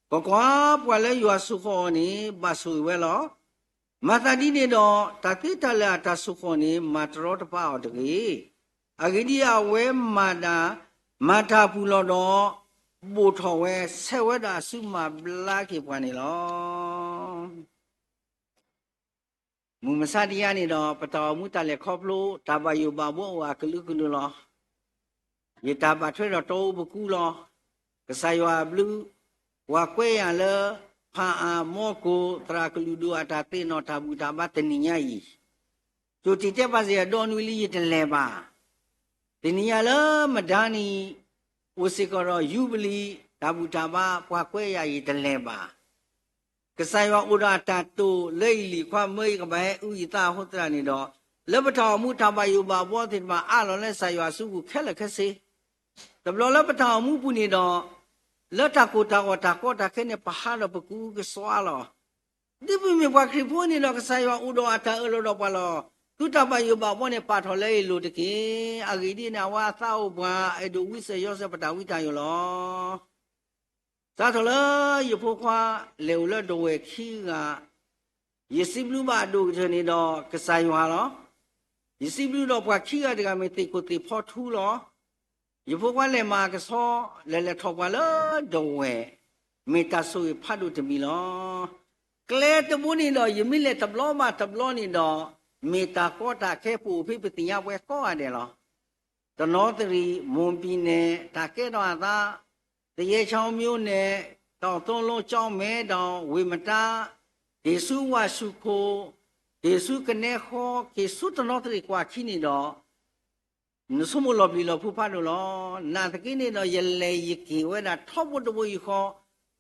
ကွၢ်ကွၢ်, ပှၤလၢယွၤဆိၣ်ဃီၤအီၤန့ၣ် ဘၣ်ဆိၣ်ဂ့ၤဝဲလီၤ. မၤသးဒ်န့ၣ်ဒီး တၢ်သ့တၢ်လၢာ်အတၢ်ဆိၣ်ဃီၤန့ၣ် မၤတရီတပါအီၤတဂ့ၤ. အဂ့ၢ်ဒ်အံၤ, အဝဲမၤဒၣ်, မၤတၢ်ပူၤလီၤဒီး ဘိၣ်ထီၣ်ဝဲ, ဆဲးဝဲဒၣ်အစုမၤဘျါက့ၤပှၤန့ၣ်လီၤ. မုၢ်မဆါတယါန့ၣ်ဒီး ပတၢ်အိၣ်မူတၢ်လဲၤခီဖျိ တၢ်ဘၣ်ယိၣ်ဘၣ်ဘှီအိၣ်အကလုာ်ကလုာ်လီၤ. ယတၢ်ဘၣ်ထွဲဒီးတီအူပကူလီၤ. ကစၢ်ယွၤအဘျုး, ပှၤကွဲယၤလၢ ဖၣ်အၣ်မီကိၢ် သရၣ်ကလုာ်ဒိၣ်အတၢ်သ့ၣ်နီၣ်တၢ်ဘူၣ်တၢ်ဘါတနံၤညါအံၤ, ကၠိၣ်တံၢ်တဲပာ်စ့ၢ်အဒီနွံလံယတလဲၤဘၣ်. တနံၤညါလၢမဒါနံၤ အိၣ်စ့ၢ်ကီးဒီးယူဘလံၤ တၢ်ဘူၣ်တၢ်ဘါ ပှၤကွဲယၤယတလဲၤဘၣ်. ကစၢ်ယွၤအိၣ်ဒီးအတၢ်တိာ်လၢယလံၤခွါမၢယကဘၣ်ဟဲအုၣ်ယသးအဃိသတးန့ၣ်ဒီး, လၢပတၢ်အိၣ်မူတၢ်ဘၣ်ယိၣ်ဘၣ်ဘှီသ့ၣ်တဖၣ်အါလီၤလၢကစၢ်ယွၤစုပူၤခဲလၢာ်ခဲဆ့, တဘျီလၢပတၢ်အိၣ်မူပူၤန့ၣ်ဒီး, လၢတၢ်ကိၢ်တၢ်ဂီၤတၢ်ကီတၢ်ခဲန့ၣ် ပဟးဒီးပကအုကစွါလီၤ. ဒ်ပမ့ၢ်ပှၤခရံာ်ဖိန့ၣ်ဒီး ကစၢ်ယွၤအိၣ်ဒီးအတၢ်အၢၣ်လီၤဒီးပှၤလီၤ. သုတၢ်ဘၣ်ယိၣ်ဘၣ်ဘှီန့ၣ် ပာ်ထီၣ်လၢယလိၤတက့ၢ်. အဂ့ၢ်ဒ်အံၤန့ၣ် အဝဲအသးအိၣ်ပှၤအဲၣ်ဒိးဝံစၢၤယီၤစၢၤပတၢ်ဝံတၢ်ယိာ်လီၤ. စးထီၣ်လၢယဖိခွါလဲၤအိၣ်လၢဒဝဲၢ်ခံဂၤ, ယစံးဘျုးဘၣ်အဒိၣ်ကတၢၢ်န့ၣ်ဒီးကစၢ်ယွၤလီၤ. ယစံးဘျုးဒီးပှၤခံဂၤတဂၤမ့ၢ်သ့ၣ်ခိၣ်သ့ၣ်ဖီထူလီၤ. ယဖိခွါလဲၤမၤကဆှီ လဲၤလဲၤထီၣ်ပှၤလၢဒဝဲၢ်, မ့ၢ်တၢ်ဆိၣ်ဂ့ၤဖးဒိၣ်တမံၤလီၤ. ကျဲတဘိန့ၣ်ဒီး ယမ့ၢ်လဲၤတဘျီဘၣ်တဘျီန့ၣ်ဒီး, မ့ၢ်တၢ်ကီတၢ်ခဲပအိၣ်ဖဲပသ့ၣ်ညါပှဲၤကိးဂၤဒဲးလီၤ. တနီသရံၣ် မိၢ်ပံၤနဲၣ် တၢ်ကဲထီၣ်အသး, သယဲၣ်ချောင်းမြို့နယ်, တောင်သုံးလုံး ကျောက်မဲတောင်, ဝ့ၢ်မတါ, က့ၤဆူဝၣ်ဆူၣ်ခိၣ်, က့ၤဆူကနဲဃီ, က့ၤဆူတနီသရံၣ်ကွၢ်ခံန့ၣ်ဒီး, နဆိကမိၣ်လီၤပျံၤလီၤဖုးဖးဒိၣ်လီၤ. နာ်သက့န့ၣ်ဒီး ယလဲၤယက့ၤဝဲဒၣ်ထီဘိတဘိယူၢ်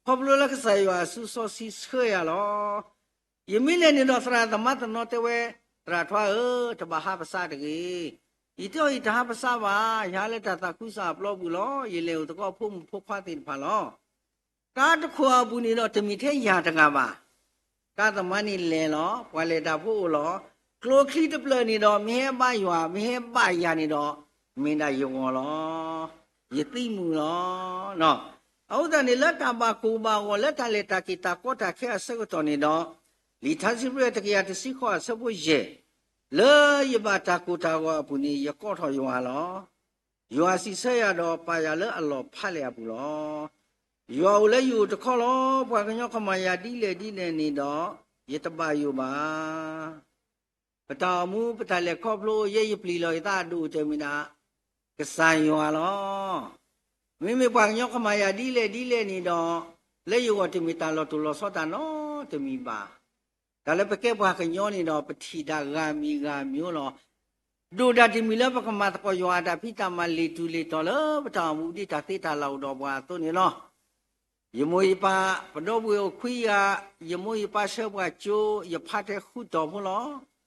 ဃီ, ခီဖျိလၢကစၢ်ယွၤအစုစီဆှံဆှၢယၤလီၤ. ယမ့ၢ်လဲၤန့ၣ်ဒီးသရၣ်သမါတနီၤတဲဝဲ, သရၣ်ထွါဧၢ, တဘၣ်ဟးပစးတဂ့ၤ. ယတဲအီၤယတဟးပစးဘၣ်, ယဟးလၢတၢ်သးခုကစီၣ်အပျီပူၤလီၤ. ယလဲၤအိၣ်သကိးဖိမုၣ်ဖိခွါသ့ၣ်တဖၣ်လီၤ. ကါတခိၣ်အပူၤန့ၣ်ဒီးတမ့ၢ်ထဲယၤတဂၤဘၣ်. ကါသမါန့ၣ်လဲၤလီၤ, ပှၤလဲၤတၢ်ဖိအိၣ်လီၤ. ကျိချံတဖျၢၣ်န့ၣ်ဒီး မ့ၢ်ဟဲဘါယွၤ, မ့ၢ်ဟဲဘါယၤန့ၣ်ဒီး, မ့ၢ်ဒၣ်ယဂီၢ်လီၤ. ယသံမုာ်လီၤ. အဃိသတးန့ၣ် လၢတၢ်ဘၣ်ကိၢ်ဘၣ်ဂီၤ လၢတၢ်လဲၤတၢ်က့ၤတၢ်ကီတၢ်ခဲအဆၢကတီၢ်န့ၣ်ဒီး, လံာ်ထါစံးပတြၢၤတကယၤတဆံဃိးအဆၢဖိယဲၢ်, လၢယဘၣ်တၢ်ကိၢ်တၢ်ဂီၤအပူၤန့ၣ် ယကိးထီၣ်ယွၤလီၤ. ယွၤစံးဆၢယၤဒီးပာ်ယၤလၢအလီၢ်ဖးလဲၢ်အပူၤလီၤ. ယွၤအိၣ်လၢယအိၣ်တခီလီၤ. ပှၤကညီကမၤယၤဒ်လဲၣ်ဒ်လဲၣ်န့ၣ်ဒီး, ယတဘၣ်ယိၣ်ဘၣ်. ပတၢ်အိၣ်မူပတၢ်လဲၤခီဖျိ ယဲယပျံၤလီၤယသးအဒိၣ်ကတၢၢ်မ့ၢ်ဒၣ် ကစၢ်ယွၤလီၤ. မ့မ့ၢ်ပှၤကညီကမၤယၤဒ်လဲၣ်ဒ်လဲၣ်န့ၣ်ဒီး, လၢယဂီၢ်တမ့ၢ်တၢ်လီၤတိၢ်လီၤဆီတၢ်နီတမံၤဘၣ်. တၢ်လၢပကဲပှၤကညီန့ၣ်ဒီး ပထံၣ်တၢ်ဂၤမံၤဂၤမံၤလီၤ. ဒိၣ်ဒၣ်တမံၤလၢပကမၤသကိးယွၤအတၢ်ဖံးတၢ်မၤလ့ၤတူာ်လ့ၤတီၤလၢပတၢ်အိၣ်မူဒ်တၢ်သ့တၢ်လၢ်အိၣ်ဒီးပှၤအသိးန့ၣ်လီၤ. ယမိၢ်ယပၢ် ပဒီပုၢ်ဝဲၢ်အိၣ်ခွံဂၤ, ယမိၢ်ယပၢ်ဆှၢပှၤကၠိ, ယဖါထဲဃုတီၤဖိလီၤ.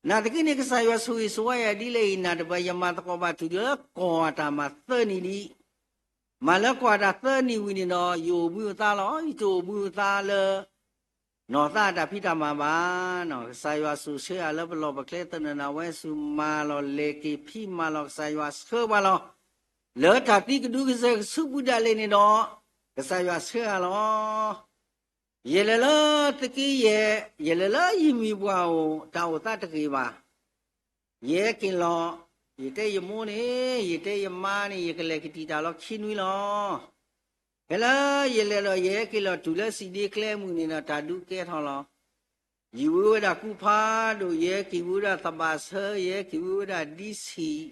နာ်သက့န့ၣ် ကစၢ်ယွၤဆိၣ်ဂ့ၤဆိၣ်ဝါယၤဒ်လဲၣ်အံၤ နၤတပၢၢ် ယမၤသကိးဘၣ်တုၤလၢကီၢ်အတၢ်မၤသၢနံၣ်ဒံး, မၤလၢကီၢ်အတၢ်သၢနံၣ်ဝံၤန့ၣ်ဒီး ယအိၣ်ဘှံးအိၣ်သါလီၤ. ယတအိၣ်ဘှံးအိၣ်သါလၢ နီၢ်သးအတၢ်ဖံးတၢ်မၤဘၣ်. ကစၢ်ယွၤဆိၣ်ဆှၢယၤလၢပလီၢ်ပကျဲသနၢၣ်နၢ်ဝဲဆူၣ်မၤလီၤ လဲၤက့ၤဖံးမၤလီၤ ကစၢ်ယွၤဆှၢပှၤလီၤ. လၢတၢ်သံကဒုကစၢၢ်ကဆူးပူၤဒၣ်လဲာ်န့ၣ်ဒီး ကစၢ်ယွၤဆှၢယၤလီၤ. ယလဲၤလၢသုးက့ယဲၢ်, ယလဲၤလၢယမံၤပှၢ်အိၣ် တၢ်အိၣ်သးတဂ့ၤဘၣ်. ယဟဲက့ၤလီၤ, ယတဲယမိၢ်န့ၣ်, ယတဲယမါန့ၣ် ယကလဲၤကတံာ်တၢ်လီၤခံနွံလီၤ. ဖဲလၢယလဲၤဒီး ယဟဲက့ၤလီၤတုၤလၢစံးဒ့ကျဲမုၢ်န့ၣ်ဒီး တၢ်ဒုးကဲထီၣ်လီၤ. ယံာ်ဝံၤဝဲဒၣ်ကူဖးဒိၣ်, ယဟဲက့ၤဝံၤဝဲဒၣ်သဘၣ်ဆၢ, ယဟဲက့ၤဝံၤဝဲဒၣ်ဒံဆံး,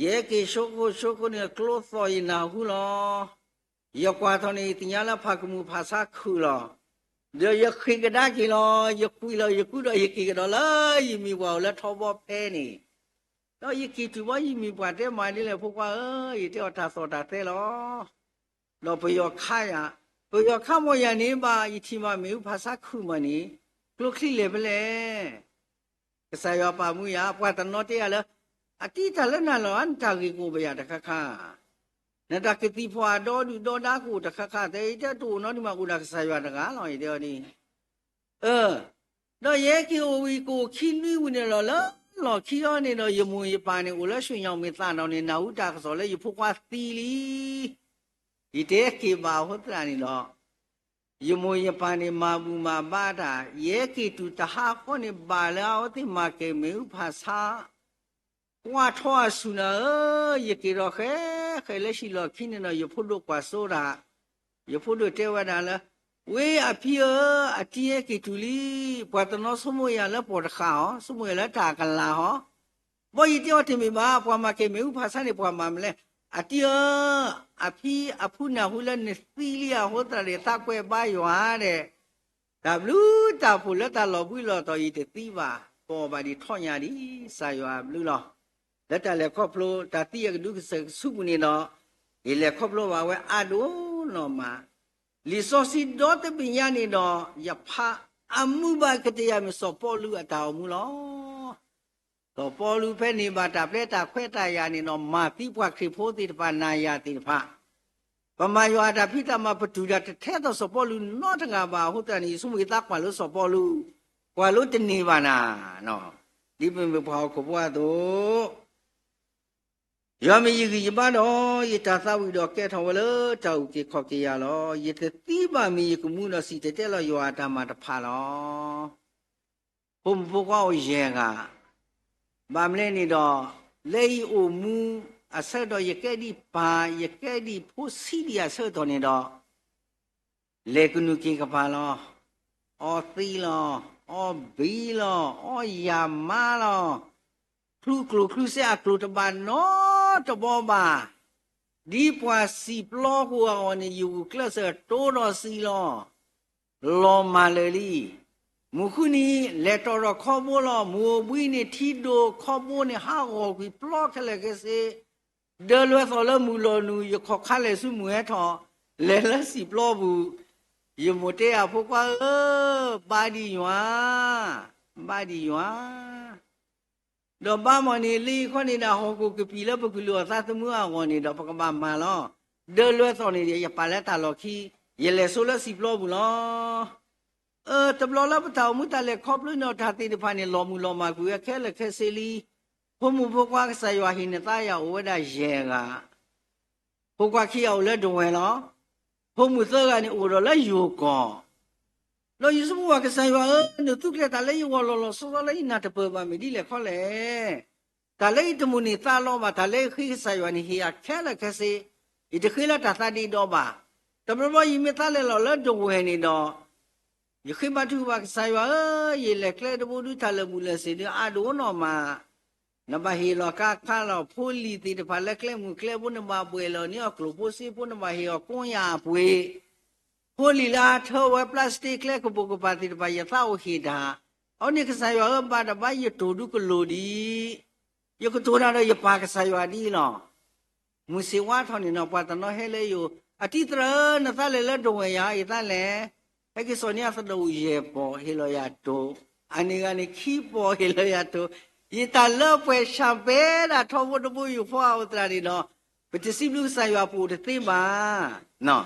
ယဟဲက့ၤဆိခိၣ်ဆိခိၣ်န့ၣ် ကျိသီၣ်ယနၢ်ဟူလီၤ. ယကွၢ်ထီၣ်န့ၣ် ယသ့ၣ်ညါလၢဖးကမူၣ်ဖးဆါခုၣ်လီၤ. ဒီးယဃ့ၢ်ကဒါက့ၤလီၤ. ယကွံာ်လီၤယကုဒီးယက့ၤကဒီးလၢယမံၤပှၢ်အိၣ်လၢထီဘီဖဲန့ၣ်, ဒီးယက့ၤတုၤဘီယမံၤပှၢ်တဲမၤဒ်လဲၣ်ဖိခွါဧၢ, ယတဲအီၤတၢ်သီၣ်တၢ်သဲလီၤ. ဒီးပယီၤခးယၤ, ပယီၤခးမီၢ်ယၤန့ၣ်ဘၣ်, ယထံၣ်မးမ့ၣ်အူဖးဆါခုၣ်မးန့ၣ်, ကျိချံလဲၤဖဲလဲၣ်. ကစၢ်ယွၤပာ်မူယၤ, ပှၤတနီၤတဲယၤလၢ အတံၤတၢ်လၢနၤလီၤ, နတၢ်ဂ့ၢ်ကအိၣ်ပယၣ်တခါခါ, နတၢ်ကသံၣ်ဖီၣ်အဒီဒုၣ်ဒီဒါကအိၣ်တခါခါ, တဲယတဲတအိၣ်နီတမံၤ အိၣ်ဒၣ်ကစၢ်ယွၤတဂၤလီၤ, ယတဲအီၤဒ် အၢ, ဒီးယဟဲက့ၤအိၣ်ဝံၤ ကအိၣ်ခံနွံဝံၤန့ၣ်လီၤ, လၢလီၢ်ခံအီၤန့ၣ်ဒီး ယမိၢ်ယပၢ်န့ၣ် အိၣ်လၢရွှေညောင်ပင်သာတောင်န့ၣ် နၢ်ဟူတၢ်ကစီၣ်လၢယဖိခွါသံလံ. ယတဲက့ၤဘၣ်အဃိသတးန့ၣ်ဒီး ယမိၢ်ယပၢ်န့ၣ် မၤဘူၣ်မၤဘါတၢ်, ယဟဲက့ၤတုၤတဟါဃီန့ၣ် ဘၣ်လၢအဝဲသ့ၣ်မၤကဲၤမ့ၣ်အူဖးဆါ, ကွၢ်ထီၣ်အဆူၣ်နၤဧၢ, ယက့ၤဒီးဃဲ, ဃဲလၢဟံၣ်လီၢ်ခံန့ၣ်ဒီး ယဖိဒိၣ်ကွၢ်စိတၢ်, ယဖိဒိၣ်တဲဝဲဒၣ်လၢ ဝ့ၢ်အဖံဧၢ, အတံၤဟဲက့ၤတုၤလံ, ပှၤတနီၤဆိကမိၣ်ယၤလၢပိာ်တဃာ်အီၤ, ဆိကမိၣ်ယၤလၢတၢ်ကလၤဟီ, ဘီယတဲအီၤတမ့ၢ်ဘၣ်, ပှၤမၤက့ၤမ့ၣ်အူဖးဆါန့ၣ် ပှၤမၤမနုၤလဲၣ်. အတံၤဧၢ, အဖံအဖုနၢ်ဟူလၢနသံလံအဃိသတးန့ၣ် သးကွဲးဘါယွၤဒီး တၢ်ဘျုးတၢ်ဖှိၣ်လၢတၢ်လီၤဘှံးလီၤတီၤအံၤတသံဘၣ်, ကိးဘၣ်ဒံးထီၣ်ညါဒံး, ကစၢ်ယွၤဘျုးလီၤ. လၢတၢ်လဲၤခီဖျိတၢ်သံအကဒုကစၢၢ်ကဆူးပူၤန့ၣ်ဒီး, ယလဲၤခီဖျိဘၣ်ဝဲအါဒိၣ်နီၢ်မး, လံာ်စီဆှံဒီတဘ့ၣ်ညါန့ၣ်ဒီး ယဖးအမုာ်ဘၣ်ကတၢၢ်ယၤမ့ၢ်စီၤပီလူးအတၢ်အိၣ်မူလီၤ. စီၤပီလူးဖဲန့ၣ်ဘၣ်တၢ်ပျဲတၢ်ခွဲးတၢ်ယာ်န့ၣ်ဒီး မၤသံပှၤခရံာ်ဖိသ့ၣ်တဖၣ် နၤယၤသ့ၣ်တဖၣ် ပမၤယွၤအတၢ်ဖံးတၢ်မၤ ပတုာ်တၢ်တထဲသိးစီၤပီလူးနီတဂၤဘၣ်အဃိသတးန့ၣ် ယဆိကမိၣ်ယသးကွၢ်လၢစီၤပီလူး, ကွၢ်လၢတန့ၢ်ဘၣ်နၤ, ဒ်ပမ့ၢ်ပှၤဟီၣ်ခိၣ်ဖိအသိး, ယွၤမ့ၢ်ယဂံၢ်ယဘါဒီး, ယတၢ်သးဝံၣ်ဒီးကဲထီၣ်ဝဲလၢတၢ်အုၣ်က့ၤခီၣ်က့ၤယၤလီၤ. ယတသံဘၣ်မ့ၢ်ယကမူဒီးစံၣ်တဲၤတဲလီၤယွၤအတၢ်မၤတဖၣ်လီၤ. ဖိမုၣ်ဖိခွါအိၣ်ယဲၢ်ဂၤ, ဘၣ်မနုၤလဲၣ်န့ၣ်ဒီး, လၢယအိၣ်မူအဆၢကတီၢ် ယကဲဒံးပၢ် ယကဲဒံးဖိဆံးဒံးအဆၢကတီၢ်န့ၣ်ဒီး, လဲၤကနူးက့ၤကပၤလီၤ, အီသံးလီၤ, အီဘံလီၤ, အီယၢ်မါလီၤ, ချုးကျိၣ်ချုးစ့အကျိၣ်တဘၣ်နီတဘီဘၣ်, ဒ်ပှၤစံာ်ပျီပူၤအဂီၢ်န့ၣ် ယဂုာ်ကျဲးစၢးတိဒီးစံာ်လီၤ. လီၤမၢ်လၢာ်လံ. မုၢ်ဃုနံၤ လဲၤတီၤဒီးခီဘိလီၤ. မုၢ်အိၣ်ဘှံးနံၤ ထံဒိၣ်ခီဘိန့ၣ် ဟးဂီၤကွံာ်ပျီခဲလၢာ်ခဲဆ့, ဒၢလွဲၤသီၣ်လၢမုၢ်လီၤနုာ် ယခီၣ်ခါလဲၤဆူမုၢ်ဟဲထီၣ်, လဲၤလၢစံာ်ပျီပူၤ, ယမိၢ်တဲယၤဖိခွါဧၢ, ဘါဒံးယွၤ, ဘါဒံးယွၤ ဒီးဘါမီၢ်န့ၣ် လံခီန့ၣ်ဒီး ဟီၣ်ခိၣ်ကပံာ်လၢပကလုၢ်အီၣ်သးသမူအဂီၢ်န့ၣ်ဒီး ပကဘၣ်မၤလီၤ. ဒၢလွဲၤသီၣ်န့ၣ်ဒီး ယပာ်လၢတၢ်လီၢ်ခံ, ယလဲၤဆိလၢစံာ်ပျီပူၤလီၤ. အၢ တဘျီလၢပတၢ်အိၣ်မူတၢ်လဲၤခီဖျိန့ၣ်ဒီး တၢ်သ့ၣ်တဖၣ်န့ၣ် လီၤမုၢ်လီၤမၢ်ကွံာ်ဝဲခဲလၢာ်ခဲဆ့လံ. ဖိမုၣ်ဖိခွါ ကစၢ်ယွၤဟ့ၣ်နသးယၤအိၣ်ဝဲဒၣ်ယဲၢ်ဂၤ ဖိခွါခံဂၤအိၣ်လၢဒဝဲၢ်လီၤ. ဖိမုၣ်သၢဂၤန့ၣ်အိၣ်ဒီးလၢယိၤကီၢ်, ဒီးယဆိကမိၣ်ဘၣ် ကစၢ်ယွၤဧၢ, နသူၣ်ကျဲၤတၢ်လၢယဂီၢ်လီၤလီၤဆီဆီလၢယနၢ်တပၢၢ်ဘၣ် မ့ၢ်ဒ်လဲၣ်ခီလဲၣ်. တၢ်လၢယတမိၣ်န့ၢ်သးလီၤဘၣ်, တၢ်လၢယဃ့ကစၢ်ယွၤန့ၣ် ဟ့ၣ်ယၤခဲလၢာ်ခဲဆ့, ယတဃ့လၢတၢ်သးဒ့ဒီဘၣ်. တဘျီဘျီ ယမ့ၢ်သးလဲၤလီၤလၢဒဝဲၢ်န့ၣ်ဒီး ယဃ့ဘါထုကဖၣ် ကစၢ်ယွၤဧၢ, ယလဲၤကျဲတဘိဒုး တၢ်လၢာ်ဘူၣ်လၢာ်စ့ၤဒုး အါဒိၣ်နီၢ်မး, နဘၣ်ဟ့ၣ်လီၤကါခါလီၤ ဖိလံၤသ့ၣ်တဖၣ်လၢကျဲမုၢ်ကျဲဘိ နဘၣ်ဘှဲၣ်လီၤန့ၢ်အီၤကျိၣ်ဖိစ့ဖိ နဘၣ်ဟ့ၣ်အီၤကိးညၣ်အပှ့ၤ, ဖိလံၤလၢအထၢဝဲ plastic ကျဲကပိာ်ကပၤသ့ၣ်တဖၣ် ယသးအိၣ်ဟ့ၣ်တၢ်, အဝဲန့ၣ်ကစၢ်ယွၤဧၢ ဘါတဘါယတိၢ်ဒုးကလိၣ်ဒံး, ယကတိၢ်တၢ်ဒီးယပၢ်ကစၢ်ယွၤဒ်အံၤလီၤ. မုၢ်ဆ့ၣ်ဝါထီၣ်န့ၣ်နီၤ ပှၤတနီၤဟဲလၢယအိၣ်, အတံၤသရၣ်ဧၢ နသးလဲၤလၢဒဝဲၢ်ယၤ ယသးလဲၤ, ဟဲက့ၤစိာ်န့ၢ်အသဒိၣ်ယဲၢ်ပီၢ် ဟ့ၣ်လီၤယၤတိၢ်, အန့ၣ်ဂၤန့ၣ်ခံပီၢ် ဟ့ၣ်လီၤယၤတိၢ်, ယတၢ်လၢပှဲၤဆၣ်ပဲဒၣ်ထီဘိတဘိ ယိၤဖီအအိၣ်သရၣ်န့ၣ်ဒီး, ပတစံးဘျုးကစၢ်ယွၤပအိၣ်တသ့ဘၣ်.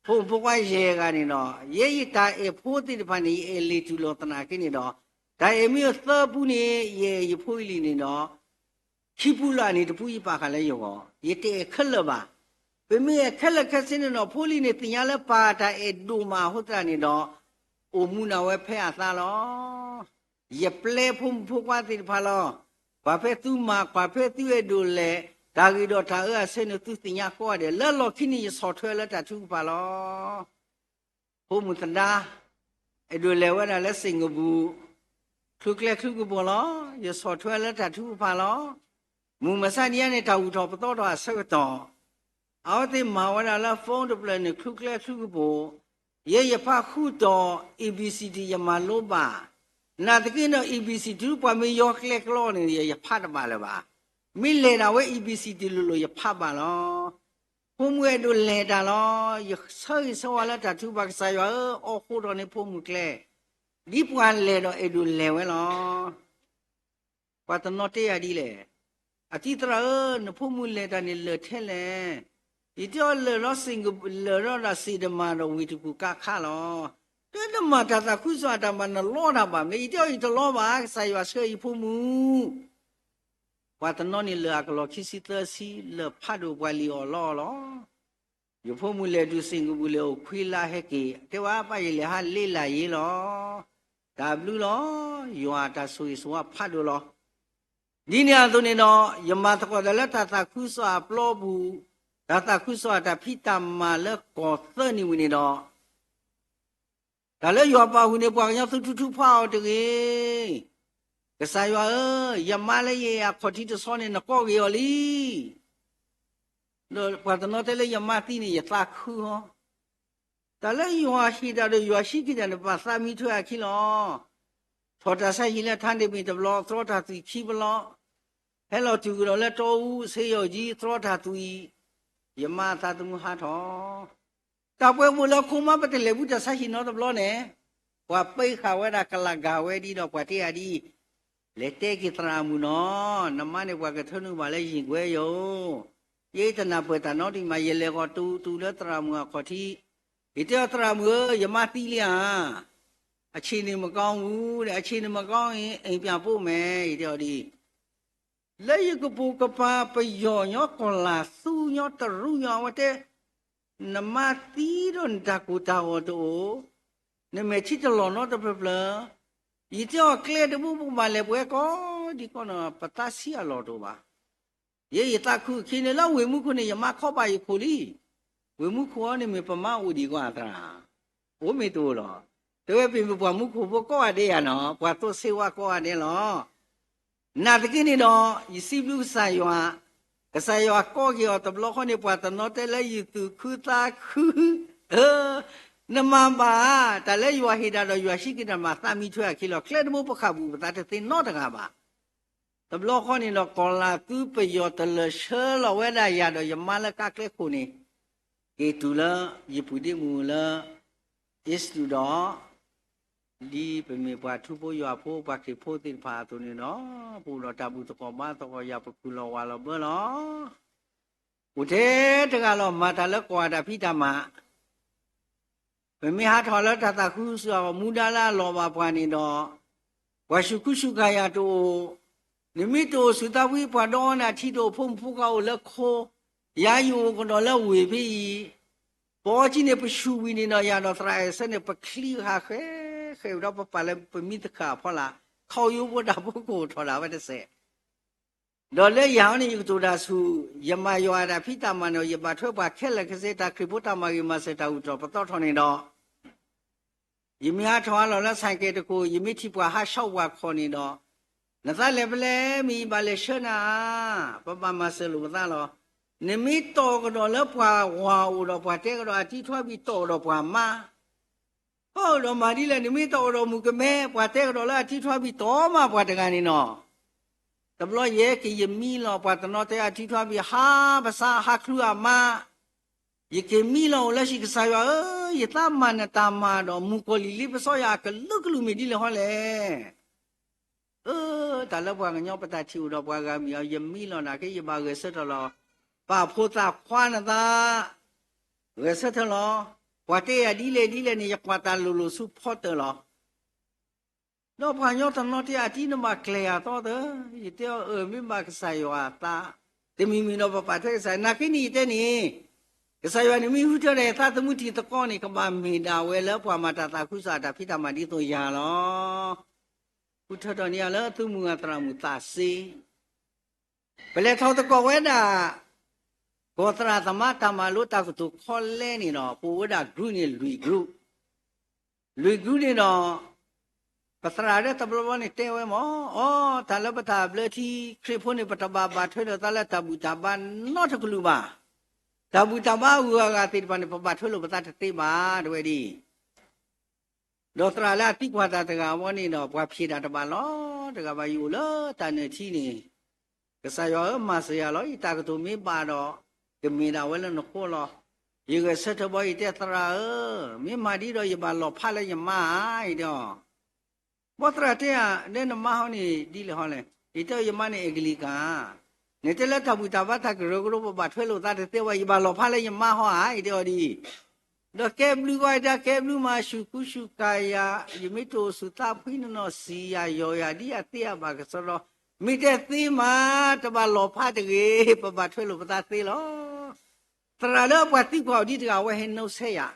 ဖိမုၣ်ဖိခွါယဲၢ်ဂၤန့ၣ်ဒီး ယဲယတၢ်အဲၣ်ဖိသ့ၣ်တဖၣ်န့ၣ် ယအဲၣ်လံာ်တူၢ်လိာ်သနာ်က့န့ၣ်ဒီး, တၢ်အဲၣ်မ့ၢ်အသၢပူန့ၣ် ယအဲၣ်ယဖိအံၤလံာ်န့ၣ်ဒီး ခံပူလၢအန့ၣ်တပူ ယပာ်ဃာ်လၢယဂီၢ်, ယတအဲၣ်ခဲလၢာ်ဘၣ်. ပမ့ၢ်အဲၣ်ခဲလၢာ်ခဲဆ့န့ၣ်ဒီး ဖိလံၤန့ၣ် သ့ၣ်ညါလၢပၢ်တၢ်အဲၣ်ဒိၣ်မးအဃိသတးန့ၣ်ဒီး, အိၣ်မူနၤဝဲဖဲအသးလီၤ. ယပျဲဖိမုၣ်ဖိခွါသ့ၣ်တဖၣ်လီၤ. ကွၢ်ဖဲသုမၤ ကွၢ်ဖဲသုအဲၣ်ဒိးလဲၣ်, တၢ်ဂ့ၢ်ဒီးတၢ်အၢအဆၢန့ၣ် သုသ့ၣ်ညါကိးဂၤဒဲး, လၢလီၢ်ခံန့ၣ် ယဆီၣ်ထွဲလၢတၢ်ထုကဖၣ်လီၤ. ဖိမုၣ်သဒါ အဲၣ်ဒိးလဲၤဝဲဒၣ်လၢစ့ၣ်ကပူၤ, ချုးကျဲချုးကပူၤလီၤ. ယဆီၣ်ထွဲလၢတၢ်ထုကဖၣ်လီၤ. မုၢ်မဆါတနံၤအံၤန့ၣ် တၢ်ဂုၤထီၣ်ပသီထီၣ်အဆၢကတီၢ်, အဝဲသ့ၣ်မၤဝဲဒၣ်လၢ phone တဖျၢၣ်န့ၣ် ချုးကျဲချုးကပူၤ, ယဲယဖးဃုာ်ဒီး A B C D ယမၤလိဘၣ်. နာ်သက့ဒီး A B C D ပှၤမ့ၢ်ယီၤကျဲကျီန့ၣ် ယဖးတဘၣ်လၢၤဘၣ်. မ့ၢ်လဲၤဒၣ်ဝဲ A B C D လိၤလိၤ ယဖးဘၣ်လီၤ. ဖိမုၣ်အဲၣ်ဒိးလဲၤတၢ်လီၤ. ယဆၢဂ့ၤဆၢဝါလၢတၢ်ထုကဖၣ် ကစၢ်ယွၤဧၢ, အိးဃိထီၣ်န့ၢ်ဖိမုၣ်ကျဲ, ဒ်ပှၤလဲၤဒီးအဲၣ်ဒိးလဲၤဝဲလီၤ. ပှၤတနီၤတဲယၤဒ်လဲၣ်, အတံၤသရၣ်ဧၢ, နဖိမုၣ်လဲၤတၢ်န့ၣ်လၢာ်ထဲလဲၣ်. ယတဲအီၤလၢာ်လီၤစ့ၣ်, လၢာ်လီၤဒီးစ့ၣ်တမၤဒီးဝ့ၢ်တကူၣ်ကါခါလီၤ. တဲနမၤတၢ်သးခုကစီၣ်အတၢ်မၤ နလီတၢ်ဘၣ်မ့ၢ်, ယတဲအီၤယတလီဘၣ်, ကစၢ်ယွၤဆှၢယဖိမုၣ် ပှၤတနီၤန့ၣ်လၢာ်အကလီၢ်ခံဆံသၢဆံ လၢာ်ဖးဒိၣ်ပှၤလံၣ်အီၣ်လီအီၤလီၤ. ယဖိမုၣ်လဲၤတုၤစ့ၣ်ကပူၤလဲၤအိၣ်ခွံလါဟဲက့ၤ, တဲဝဲပၢ်ယလဲၤဟးလ့လၢ်ယ့လီၤ. တၢ်ဘျုးလီၤ, ယွၤအတၢ်ဆိၣ်ဂ့ၤဆိၣ်ဝါဖးဒိၣ်လီၤ. ဒ်န့ၣ်အသိးန့ၣ်ဒီး ယမၤသကိးတၢ်လၢတၢ်သးခုကစီၣ်အပျီပူၤ, တၢ်သးခုကစီၣ်အတၢ်ဖံးတၢ်မၤလၢကီၢ်သၢနံၣ်ဝံၤန့ၣ်ဒီး, တၢ်လၢယွၤပာ်ဃုာ်န့ၣ် ပှၤကညီသုထုထုဖးအီၤတဂ့ၤ. ကစၢ်ယွၤဧၢ, ယမါလၢယအဲၣ်အခီၣ်ထံးတဆီန့ၣ် နကိးက့ၤအီၤလံ. ဒီးပှၤတနီၤတဲလၢယမါသံန့ၣ် ယသးခုအီၤ. တၢ်လၢယွၤဟ့ၣ်တၢ်ဒီးယွၤဟံးက့ၤတၢ်န့ၣ် ပဘၣ်သးမံထွဲအခံလီၤ. ထီၣ်တၢ်ဆါဟံၣ်လၢထါန့ၣ်မ့ၢ်တဘျီ သြီတၢ်သွံၣ်ခံဘျီ, ဟဲလီၤတုၤကဒီးလၢတီအူ ဆ့ယီၤကၠံ သြီတၢ်သွံၣ်, ယမါအသးသမူဟးထီၣ်. တၢ်ပှဲၤဘိၣ်လၢခိမါ ပတလဲၤဘူးတၢ်ဆါဟံၣ်နီတဘျီန့ၣ်, ပှၤပ့ဃာ်ဝဲဒၣ်ကလးဂၤဝဲဒ်ဒီးပှၤတဲယၤဒ်အံၤ, လဲၤတဲက့ၤသရၣ်မုၣ်နီၤ, နမါန့ၣ်ပှၤကထၢနုာ်ဘၣ်လၢယံာ်ကွဲယိာ်, ယတနၢ်ပၢၢ်တၢ်နီတမံၤမး, ယလဲၤဃီၤတုၤတုၤလၢသရၣ်မုၣ်အခီၣ်ထံး, ယတဲအီၤသရၣ်မုၣ်ဧၢ, ယမါသံလံဧါ, အခြေအနေမကောင်းဘူး, ဒီး အခြေအနေမကောင်းရင် အိမ်ပြန်ပို့မယ်, ယတဲအီၤဒ်အံၤ လၢယကပိာ်ကပၤပယီၤညီ ကီၢ်လၤသူညီ တရူးညီ အဝဲတဲ, နမါသံဒီးနတၢ်ကိၢ်တၢ်ဂီၤတအိၣ်, နမဲာ်ထံတလီၢ်နီတဖျၢၣ်ဖျၢၣ်, ယတဲအီၤကျဲတဘိ ပကဘၣ်လဲၤပှဲၤကိးဒံကိးနီၤ ပသးဆံးအလီၢ်တအိၣ်ဘၣ်. ယဲယသးခုခံန့ၣ် လၢဝ့ၢ်မူခိၣ်န့ၣ် ယမါခီပာ်ယခိၣ်လံ. ဝ့ၢ်မူခိၣ်အံၤန့ၣ်မ့ၢ်ပမါအိၣ်ဒံးကွၢ်သရၣ်, အိၣ်မ့ၢ်တအိၣ်လီၤ. တဲဝဲပ့ၤမ့ၢ်ပှၤမူခိၣ်ဖိကိးဂၤဒဲးယၤနီၤ, ပှၤသိၣ်ဆ့ဝါကိးဂၤဒဲးလီၤ. နာ်သက့န့ၣ်ဒီး ယစံးဘျုးကစၢ်ယွၤ, ကစၢ်ယွၤကိးက့ၤအီၤတဘျီဃီန့ၣ် ပှၤတနီၤတဲလၢယသူၣ်ခုသးခု, အၢ, နမၤဘၣ်ဧါ, တၢ်လၢယွၤဟ့ၣ်ဒၣ်ဒီးယွၤဟံးက့ၤတၢ်မၤသးမံထွဲအခံလီၤ. ကျဲတဘိပဃၣ်ဘူးပသးတသ့နီတဂၤဘၣ်. တဘျီဃီန့ၣ်ဒီး ကီၢ်လၤသူပယီၤတလၢာ်ဆၢလီၤဝဲဒၣ်ယၤဒီးယမါလၢကါကျဲခိၣ်န့ၣ်, က့ၤတုၤလၢယပုၢ်ဒ့မုၣ်လၢ အ့စတူးဒီး ဒ်ပမ့ၢ်ပှၤထူဖိယွၤဖိပှၤခရံာ်ဖိသ့ၣ်တဖၣ်အသိးန့ၣ်ဒီး, ပအိၣ်ဒီးတၢ်ဘူၣ်သကိးဘါသကိးယၤ ပကူၣ်လီၤဝးလီၤဘၢလီၤ. အိၣ်ထဲတဂၤလီၤ မၤတၢ်လၢကီၢ်အတၢ်ဖံးတၢ်မၤ, ပမ့ၢ်ဟးထီၣ်လၢတၢ်သးခုကစီၣ်မူဒါလၢအလီၤဘၣ်ပှၤန့ၣ်ဒီး, ပှၤဆူၣ်ခူဆူၣ်ကၤယၤတအိၣ်, နမ့ၢ်တအိၣ်ဆူၣ်သးဖှံ ပှၤဒီနၤထံတအိၣ် ဖိမုၣ်ဖိခွါအိၣ်လၢခိ, ယၤယအိၣ်ကဒီးလၢဝ့ၢ်ဖဲအံၤ, ပအီကံန့ၣ် ပဆူၣ်ဝံၤန့ၣ်ဒီး ယၤဒီးသရၣ်အဲၣ်ဆၢန့ၣ် ပချံဃာ်ဃဲဃဲဒီး ပပာ်လၢပမံသခၣ်အဖီလာ်, ခီၣ်ယိဖိတၢ်ဖိကအိၣ်ထီၣ်ဒၣ်ဝဲတစဲး ဒီးလၢယၤန့ၣ် ယကတိၤတၢ်ဆူၣ်, ယမၤယွၤအတၢ်ဖံးတၢ်မၤန့ၣ် ယဘၣ်ထွဲပှၤခဲလၢာ်ခဲဆ့ တၢ်ခရံာ်ဖိတၢ်မၤဂ့ၤမၤစၢၤတၢ်အုၣ်ထီၣ်ပသီထီၣ်န့ၣ်ဒီး, ယမ့ၢ်ဟးထီၣ်ဟးလီၤလၢဆဲးကဲးတခိၣ်, ယမ့ၢ်ထံၣ်ပှၤဟးဆှီပှၤခီၣ်န့ၣ်ဒီး, နသးလဲၤဖဲလဲၣ် မ့ၢ်ယဘၣ်လဲၤဆှၢနၤဧါ, ပဘၣ်မၤစၢၤလိာ်ပသးလီၤ. နမ့ၢ်တီၢ်ကဒီးလၢပှၤဝၤအိၣ်ဒီးပှၤတဲကဒီးအတံထွါဘံၣ်တီၢ်ကဒီးပှၤမါ အိၣ်ဒီးမၤဒ်လဲၣ် နမ့ၢ်တအိၣ်ဒီးမုၣ်ကမဲ ပှၤတဲကဒီးလၢအတံထွါဘံၣ်တီၢ်မးပှၤတဂၤန့ၣ်နီၤ, တဘျီယဲက့ၤယမံလီၤ ပှၤတနီၤတဲအတံထွါဘံၣ်ဟးပစးဟးချုအမါ, ယက့ၤမံလီၤအိၣ်လၢဟံၣ် ကစၢ်ယွၤဧၢ, ယသးမၤနတၢ်မၤဒီး မုၣ်ကီၤလံၢ်လ့ပစီယၤအကလုာ်ကလုာ်မ့ၢ်ဒ်လဲၣ်ဟီလဲၣ်. အၢ, တၢ်လၢပှၤကညီပတၢ်ထံၣ်အိၣ်ဒီးပှၤဂၤမံၤအီၤ ယမံလီၤနာ်က့ ယဘၣ်ဂဲၤဆၢထၢၣ်လီၤ. ပာ်ဖှိၣ်သးခွါနသး, ဂဲၤဆၢထၢၣ်လီၤ. ပှၤတဲယၤဒ်လဲၣ်ဒ်လဲၣ်န့ၣ် ယကွၢ်တၢ်လိၤလိၤဆူဖီတၢၢ်လီၤ. ဒီးပှၤကညီတနီၤတဲအတံနဘၣ်ကျဲၤယၤသီသၢ, ယတဲအီၤအၢ မ့ၢ်ဘၣ်ကစၢ်ယွၤအသး, တမံၤမံၤဒီးပပာ်ထွဲကစၢ်, နာ်က့န့ၣ်ယတဲန့ၣ်, ကစၢ်ယွၤန့ၣ်မ့ၢ်ဟူထၢဒီးယသးသမူထံၣ်သကိးန့ၣ် ကဘၣ်မ့ၢ်ဒၣ်ဝဲလၢပှၤမၤတၢ်သးခုကစီၣ်အတၢ်ဖံးတၢ်မၤဒ်သိးယၤလီၤ. ဟူထၢထီၣ်န့ၢ်ယၤလၢသုမုၢ်ဂၤသရၣ်မုၣ်သးစ့ ပလဲၤထီၣ်သကိးဝဲဒၣ် ကီၢ်သရၣ်သမါတၢ်မၤလိတၢ်ကတိၤခီလဲန့ၣ်ဒီး ပအိၣ်ဝဲဒၣ် group န့ၣ် လွံၢ် group, လွံၢ် group န့ၣ်ဒီး ပသရၣ်ဒၢတဘျီဘျီန့ၣ်တဲဝဲမး, အိ, တၢ်လၢပတၢ်ဘျၢထံခရံာ်ဖိန့ၣ် ပတဘၣ်ဘၣ်ထွဲဒီးသးလၢတၢ်ဘူၣ်တၢ်ဘါနီတကလုာ်ဘၣ်. တၢ်ဘူၣ်တၢ်ဘါအဂုၤအဂၤသ့ၣ်တဖၣ်န့ၣ် ပဘၣ်ထွဲလိာ်ပသးတသ့ဘၣ် တဲဝဲဒ်အံၤ ဒီးသရၣ်လၢအသံကွၢ်တၢ်တဂၤဝဲန့ၣ်ဒီး ပှၤဖံးတၢ်တဘၣ်လီၤ. တဂၤဘၣ်ယအိၣ်လၢတၢ်နၢၤထံန့ၣ်, ကစၢ်ယွၤဧၢ မၤစၢၤယၤလီၤ. ယတၢ်ကတိၤမ့ၢ်ဘၣ်ဒီး ကမ့ၢ်ဒၣ်ဝဲလၢနဃိလီၤ. ယဂဲၤဆၢထၢၣ်ဘီ ယတဲသရၣ်ဧၢ, မ့ၢ်မၤဒ်ဒီးယဘၣ်လီၤဖးလၢယမါဧါ ယတဲအီၤ ဘီသရၣ်တဲဧါ, ဒီးနမါဟီန့ၣ်ဒ်လဲၣ်ဟီလဲၣ်. ယတဲအီၤယမါန့ၣ် အဲကလံးကၣ်, နတဲလၢတၢ်ဘူၣ်တၢ်ဘါတၢ်ကရၢကရိ ပဘၣ်ထွဲလိာ်သးတသ့ဝဲ ယဘၣ်လီၤဖးလၢယမါဟီဧါ ယတဲအီၤဒ်အံၤ. ဒီးကဲဘျုးဂီၢ် ယတဲကဲဘျုးမး ဆူၣ်ခူဆူၣ်ကၤယၤ, ယမ့ၢ်တအိၣ်ဆူၣ်သးဖှံနနီၢ် စံၣ်ယၤယီၢ်ယၤဒ်အသ့အဘၣ်ကစီဒီး, မ့ၢ်တဲသ့မး တဘၣ်လီၤဖးတဂ့ၤ, ပဘၣ်ထွဲလိာ်ပသးသ့လီၤ. သရၣ်လၢပှၤသံကွၢ်အီၤဒ်တဂၤ အဝဲဟဲနီၣ်ဆဲးယၤ,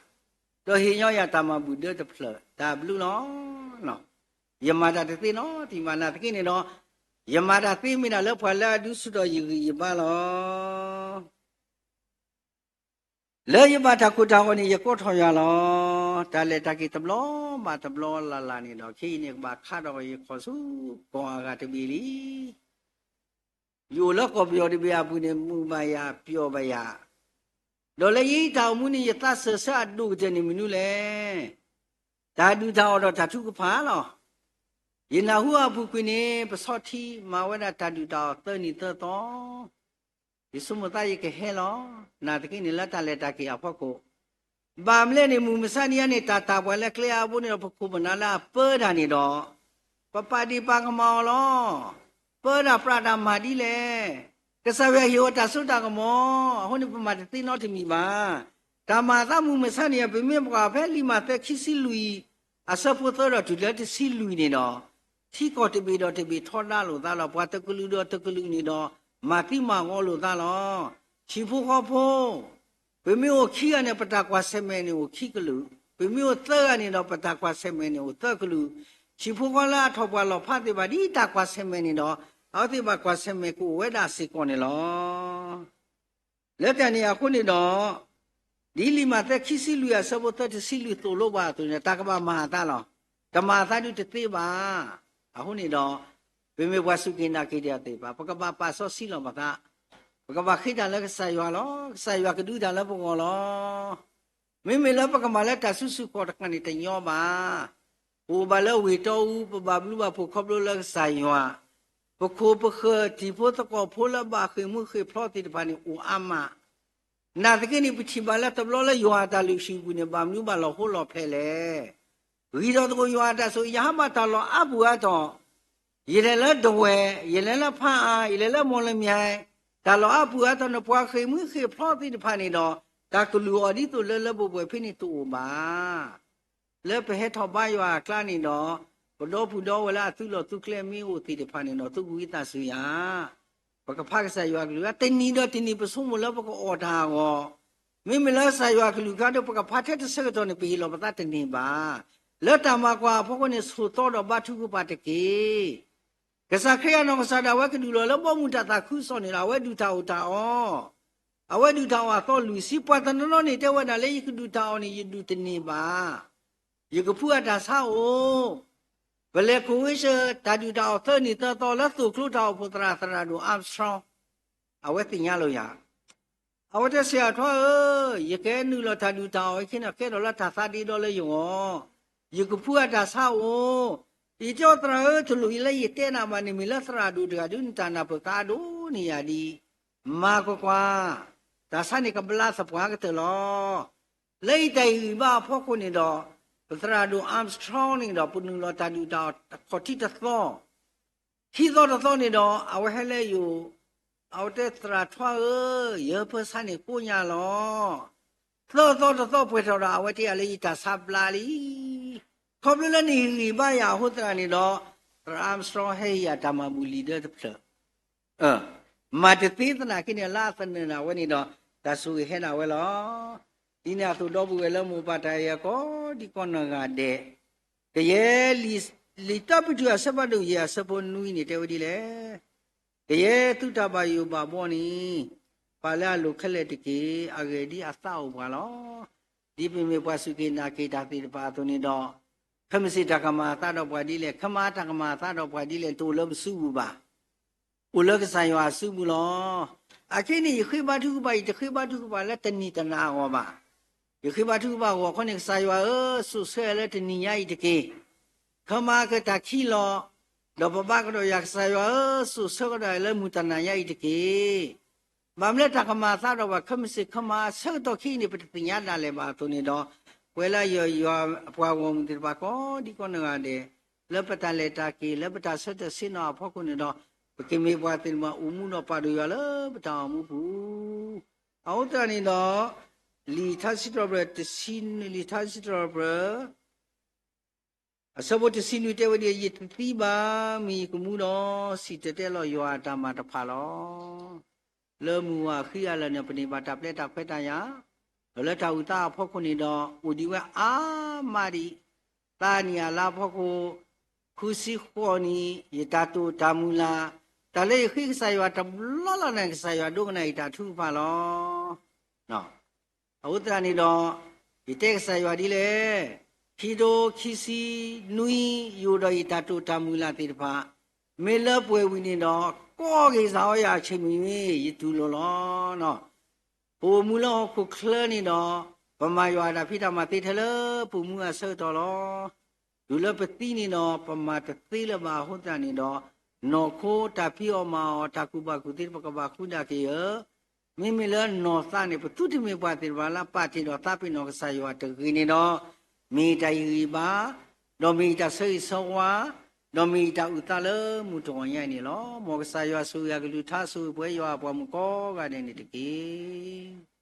ဒီးဟ့ၣ်ညီယၤတၢ်မၤဘူၣ်ဒၢတဖျၢၣ် တၢ်ဘျုးလီၤ. ယမၤတၢ်တသ့နီတမံၤဘၣ် နာ်သက့န့ၣ်ဒီး, ယမၤတၢ်သ့မ့ၢ်ဒၣ်လၢပှၤလၢအဒုးဆူၣ်ထီၣ်ယဂံၢ်ယဘါလီၤ. လၢယဘၣ်တၢ်ကိၢ်တၢ်ဂီၤန့ၣ် ယကိးထီၣ်ယွၤလီၤ. တၢ်လဲၤတၢ်က့ၤတဘျီဘၣ်တဘျီလၢ်လၢ်န့ၣ်ဒီး ခဲအံၤန့ၣ် ကဘၣ်ခးဒီးယခီၣ်ဆူကီၢ်အဂၤတဘ့ၣ်လံ. ယအိၣ်လၢကီၢ်ပယီၤတဘ့ၣ်အပူၤန့ၣ် မုာ်ဘၣ်ယၤပျီၢ်ဘၣ်ယၤ, ဒီးလၢယတၢ်အိၣ်မူန့ၣ် ယသးစၢၢ်ဆၢအဒိၣ်ကတၢၢ်န့ၣ်မနုၤလဲၣ်. တၢ်ဒုၣ်တၢ်အီၣ်ဒီးတၢ်ထုကဖၣ်လီၤ. ယနၢ်ဟူအပူၤကွံာ်န့ၣ် ပဆီထံမၤဝဲဒၣ်တၢ်ဒုၣ်တၢ်အီၣ်သၢနံၤသၢသီ ယဆိကမိၣ်သးယကဟဲလီၤ. နာ်သက့န့ၣ်လၢတၢ်လဲၤတၢ်က့ၤအဖီခိၣ်, ဘၣ်မနုၤလဲၣ်န့ၣ် မုၢ်မဆါနံၤအံၤန့ၣ် တၢ်တၢ်ပှၤလၢကျဲအါဘိန့ၣ်ဒီး ပခိၣ်ပနၢ်လၢအပၢတၢ်န့ၣ်ဒီး ပပာ်ဒ့ၣ်ပာ်ကမၣ်အီၤလီၤ. ပၢတၢ်ပြးတၢ်မၤဒ်လဲၣ်. ကစၢ်ယွၤဟ့ၣ်အီၤတၢ်စိတၢ်ကမီၤ, အဃိန့ၣ် ပမၤတသ့နီတမံၤဘၣ်. တၢ်မၤအသးမုၢ်မဆါနံၤအံၤ ပမ့ၢ်ပကွၢ်ဖဲလံာ်မးသဲခံဆံလွံၢ် အဆၢဖိသၢဒီးတုၤလၢတဆံလွံၢ်န့ၣ်ဒီး ထံကီၢ်တဘ့ၣ်ဒီးတဘ့ၣ်ထီဒါလိာ်သးလီၤ. ပှၤတကလုာ်ဒီးတကလုာ်န့ၣ်ဒီး မၤသံမၤဂီၤလိာ်သးလီၤ. ဟံၣ်ဖိဃီဖိ ပမ့ၢ်အိၣ်ခံဂၤန့ၣ် ပတၢ်ကွၢ်ဆၢၣ်မဲာ်န့ၣ်အိၣ်ခံကလုာ်, ပမ့ၢ်အိၣ်သၢဂၤန့ၣ်ဒီး ပတၢ်ကွၢ်ဆၢၣ်မဲာ်န့ၣ်အိၣ်သၢကလုာ်, ဟံၣ်ဖိဃီလၢအထီၣ်ပှၢ်လီၤဖးသ့ၣ်တဖၣ် ဒ်တၢ်ကွၢ်ဆၢၣ်မဲာ်န့ၣ်ဒီး အဝဲသ့ၣ်ဘၣ်ကွၢ်ဆၢၣ်မဲာ်ကအိၣ်ဝဲဒၣ်စ့ၢ်ကီးန့ၣ်လီၤ. လၢတၢ်န့ၣ်အဃိန့ၣ်ဒီး ဒ်လံာ်မးသဲခံဆံလွံၢ်အဆၢဖိသၢတဆံလွံၢ်သိၣ်လိပှၤအသိးန့ၣ် တၢ်ကဘၣ်မၤအသးလီၤ. တမၤအသးဒုးတသ့ဘၣ်. အဃိန့ၣ်ဒီး ပမ့ၢ်ပှၤစူၢ်က့ၤနာ်က့ၤတၢ်သ့ၣ်တဖၣ် ပကဘၣ်ပာ်စီဆှံလီၤပသး, ပကဘၣ်ဃ့တၢ်လၢကစၢ်ယွၤလီၤ. ကစၢ်ယွၤကဒုးတၢ်လၢပဂီၢ်လီၤ. မ့မ့ၢ်လၢပကမၤလၢတၢ်စုဆူၣ်ခီၣ်တဃၣ်န့ၣ်တညီဘၣ်. ပအိၣ်ဘၣ်လၢဝ့ၢ်တီအူ ပဘၣ်ဘျုးဘၣ်ဖှိၣ်ခီဖျိလၢကစၢ်ယွၤ, ပခိၣ်ပဃၢၤတံၤဖိသကိးဖိလၢဘၣ်ဃ့ၢ်မှံဟ့ၣ်ဖျိးသ့ၣ်တဖၣ်န့ၣ်အိၣ်အါမး. နာ်သက့န့ၣ် ပထံၣ်ဘၣ်လၢတဘျီလၢယွၤအတၢ်လုၢ်ဟံၣ်ပူၤန့ၣ် ဘၣ်မနုၤဘၣ်လီၤဟိလီၤဖျဲးလဲၣ်. ဂံၢ်ထီၣ်သကိးယွၤအတၢ်ဆိၣ်ဂ့ၤ ယဟးဘၣ်တၢ်လီၢ်အါပူၤအါတီၢ်, ယလဲၤလၢဒဝဲၢ်, ယလဲၤလၢဖးအါ, ယလဲၤလၢမီၣ်လမၠဲၣ်, တၢ်လီၢ်အါပူၤအါတီၢ်န့ၣ် ပှၤဃ့ၢ်မှံဟ့ၣ်ဖျိးသ့ၣ်တဖၣ်န့ၣ်ဒီး တၢ်ကလုၢ်အီၤဒ်သိးလၢလၢပှဲၤပှဲၤဖဲန့ၣ်တအိၣ်ဘၣ်. လၢပဟဲထီၣ်ဘါယွၤအကျါန့ၣ်ဒီး ပဒီပုၢ်ဒီဝဲၢ်လၢအသုးလီၢ်သုးကျဲမ့ၢ်အိၣ်သ့ၣ်တဖၣ်န့ၣ်ဒီး သုကဝံသးစူၤယၤ, ပကဖးကစၢ်ယွၤကလုၢ် တနံၤဒီးတနံၤပဆိကမိၣ်လၢပကအီၣ်တၢ်အဂီၢ်, မ့မ့ၢ်လၢကစၢ်ယွၤကလုၢ်ကထါဒီး ပကဖးထဲတဆၢကတီၢ်န့ၣ် ပဟ့ၣ်လီၤပသးတန့ၢ်ဘၣ်. လၢတၢ်မၤကွၢ်အဖီခိၣ်န့ၣ် ဆိးသီဒီးဘါထုကဖၣ်တက့ၢ်. ကစၢ်ခရံာ်အနီၢ်ကစၢ်ဒၣ်ဝဲကဒုးလီၤလၢဘီမုၢ်တၢ်သးခုကစီၣ်န့ၣ်ဒီး အဝဲဒုၣ်တၢ်အီၣ်တၢ်အီ, အဝဲဒုၣ်တၢ်အီၣ်အသီလွံၢ်ဆံ, ပှၤတနီၤနီၤန့ၣ် တဲဝဲဒၣ်လၢယကဒုၣ်တၢ်အီၣ်န့ၣ် ယဒုၣ်တန့ၢ်ဘၣ်. ယကဖုအတၢ်ဆါအိၣ်, ပလဲၤကိးဝဲဆၢ တၢ်ဒုၣ်တၢ်အီၣ်သၢနံၤသၢသီလၢသိၣ်ကျိတၢ်အိၣ်ဖှိၣ်သရၣ် သရၣ်ဒိၣ် Armstrong အဝဲသ့ၣ်ညါလီၤယၤ. အဝဲတဲဆရာထွါဧၢ, ယကဲနုာ်လီၤတၢ်ဒုၣ်တၢ်အီၣ်အံၤခဲန့ၣ် ကဲထီၣ်လၢတၢ်သးဒ့ဒီလၢယဂီၢ်, ယကဖုအတၢ်ဆါအိၣ်, ယတဲအီၤသရၣ်ဧၢ, တလိၣ်အံၤလၢယတဲနၤဘၣ်န့ၣ် မ့ၢ်လၢသရၣ်ဒိၣ်တဂၤဒုး နတၢ်နၢ်ပၢၢ်ကါဒိၣ်န့ၢ်ယၤဒံး, မၤကွၢ်ကွၢ်, တၢ်ဆါန့ၣ်ကဘျါသပှၢ်ကတၢၢ်လီၤ. လၢယတၢ်အံၤဂံၢ်ဘါအဖီခိၣ်န့ၣ်ဒီး ပသရၣ်ဒိၣ် Armstrong န့ၣ်ဒီး ပနုာ်လီၤတၢ်ဒုၣ်တၢ်အီၣ်ခီၣ်ထံးတသီ, ခံသီတသီန့ၣ်ဒီး အဝဲဟဲလၢယအိၣ်, အဝဲတဲသရၣ်ထွါဧၢ, ယဟၢဖၢဆါန့ၣ်ကိးညါလီၤ. သၢသီတသီပှဲၤထီၣ်ဒီး အဝဲတဲယၤလၢယတၢ်ဆါဘျါလံ. ခီဖျိလၢနဟ့ၣ်ဂံၢ်ဘါယၤအဃိသတးန့ၣ်ဒီး သရၣ် Armstrong ဟဲဟ့ၣ်ယၤတၢ်မၤဘူၣ်လံၤဒၢတဖျၢၣ် မၤတသ့သနာ်က့န့ၣ် လၢအသနၢၣ်ဒၣ်ဝဲန့ၣ်ဒီး တၢ်ဆိၣ်ဂ့ၤဟဲဒၣ်ဝဲလီၤ. ဒ်န့ၣ်အသိးဒီပုၢ်ဝဲၢ်လၢမိၢ်ပၢ်တၢ်အဲၣ်အီၤ ကိးဒံကိးနီၢ်ဂၤဒဲး, ကယဲၢ် လံာ်တၢ်ပတုာ်အဆၢဖးဒိၣ်ယဲၢ်အဆၢဖိနွံန့ၣ်တဲဝဲဒ်လဲၣ်, ကယဲၢ်သုတၢ်ဘၣ်ယိၣ်ဘၣ်ဘီန့ၣ် ပာ်လၢအလိၤခဲလၢာ်တက့ၢ်. အဂ့ၢ်ဒ်အံၤအသးအိၣ်ပှၤလီၤ. ဒ်ပမ့ၢ်ပှၤစူၢ်က့ၤနာ်က့ၤတၢ်သ့ၣ်တဖၣ်အသိးန့ၣ်ဒီး ခဲမုၢ်ဆ့ၣ်တၢ်ကမၤအသးဒီးပှၤဒ်လဲၣ်, ခဲမုၢ်တၢ်ကမၤအသးဒီးပှၤဒ်လဲၣ်န့ၣ် တအိၣ်လၢပစုပူၤဘၣ်. အိၣ်လၢကစၢ်ယွၤအစုပူၤလီၤ. အခဲအံၤန့ၣ် ယဃ့ဘါထုကဖၣ်အံၤ တဃ့ဘါထုကဖၣ်လၢတနံၤတနၤအဂီၢ်ဘၣ်. ယဃ့ဘါထုကဖၣ်အဂီၢ်ခီန့ၣ် ကစၢ်ယွၤဧၢ, စိာ်ဆှၢလၢတနံၤညါအံၤတက့ၢ်. ခဲမုၢ်ကတၢၢ်ခံလီၤ, ဒီးပဘါကဒီးယၤ ကစၢ်ယွၤဧၢ, စိာ်ဆှၢကဒီးလၢမုၢ်တနၤညါအံၤတက့ၢ်. ဘၣ်မနုၤလၢတၢ်ကမၤအသးဒီးပှၤခဲမုၢ်ဆ့ၣ် ခဲမုၢ်ဆၢကတီၢ်ခဲအံၤန့ၣ် ပတသ့ၣ်ညါဒၣ်လဲာ်ဘၣ်အသိးန့ၣ်ဒီး ပဝဲလၢယွၤအပှၤဂီၢ်မုၢ်သ့ၣ်တဖၣ်ကိးဒံကိးနီၢ်ဂၤဒဲး လၢပတၢ်လဲၤတၢ်က့ၤ လၢပတၢ်ဆၢတဲာ်ဆ့ၣ်နီၤအဖီခိၣ်န့ၣ်ဒီး ပကမ့ၢ်ပှၤသ့ၣ်တဖၣ်အိၣ်မူဒီးပာ်ဒိၣ်ယွၤလၢပတၢ်အိၣ်မူပူၤ. အဃိသတးန့ၣ်ဒီး လံာ်ထါစံးထီၣ်ပတြၢၤတဆံနွံ, လံာ်ထါစံးထီၣ်ပတြၢၤ အဆၢဖိတဆံနွံတဲဝဲဒ်အံၤ, ယတသံဘၣ်, မ့ၢ်ယကမူဒီး စံၣ်တဲၤတဲလီၤယွၤအတၢ်မၤတဖၣ်လီၤ. လၢမုၢ်ဝၤအဃံအလၤန့ၣ် ပန့ၢ်ဘၣ်တၢ်ပျဲတၢ်ခွဲးတၢ်ယာ်, ဒီးလၢတၢ်အုၣ်သးအဖီခိၣ်န့ၣ်ဒီး အိၣ်ဒံးဝဲအါမးဒံး, သးနံၣ်အလါအဖီခိၣ်, ဃုဆံဃိးနံၣ်, ယတၢ်တိာ်တၢ်မုၢ်လၢ်, တၢ်လၢယဃ့ကစၢ်ယွၤတဘျီလၢ်လၢ်န့ၣ် ကစၢ်ယွၤဒိကနၣ်ယတၢ်ထုကဖၣ်လီၤ. အဃိသတးန့ၣ်ဒီး ယတဲကစၢ်ယွၤဒ်လဲၣ်. ခံကထိခံဆံနွံ ယအိၣ်ဒီးယတၢ်တိာ်တၢ်မုၢ်လၢ်သ့ၣ်တဖၣ်, မ့ၢ်လၢပှဲၤဝံၤန့ၣ်ဒီး, ကိးက့ၤစ့ၢ်ကီးယၤအဆ့ၣ်မုၢ်မ့ၢ် ယတူၢ်လိာ်လီၤ. ပအိၣ်မူလၢဟီၣ်ခိၣ်ချၢန့ၣ်ဒီး, ပမၤယွၤအတၢ်ဖံးတၢ်မၤသ့ထဲလၢပအိၣ်မူအဆၢကတီၢ်လီၤ. တုၤလၢပသံန့ၣ်ဒီး, ပမၤတသ့လၢၤဘၣ်အဃိသတးန့ၣ်ဒီး, နီၢ်ခိတၢ်ဖံးအီၣ်မၤအီၣ် တၢ်ကူၣ်ဘၣ်ကူၣ်သ့ပကဘၣ်ဃုဒၣ်က့ၤဧၢ. မ့မ့ၢ်လၢနီၢ်သးန့ၣ် ပသုတမ့ၢ်ပှၤသ့ၣ်တဖၣ်လၢပာ်တ့ၢ်ဒီးသးပ့ၤနီၣ်ကစၢ်ယွၤတဂ့ၤန့ၣ်ဒီး, မ့ၢ်ယတၢ်ဟ့ၣ်ဂံၢ်ဘါ, ဒီးမ့ၢ်ယတၢ်ဆၢဂ့ၤဆၢဝါ, ဒီးမ့ၢ်ယတၢ်အုၣ်သးလၢမုၢ်တဂီၤညါအံၤန့ၣ်လီၤ. မ်ကစၢ်ယွၤဆိၣ်ဂ့ၤအကလုၢ်ကထါ ဆိၣ်ဂ့ၤပှဲၤယွၤအပှၤမုၣ်ကိးဂၤဒဲးန့ၣ်တက့ၢ်.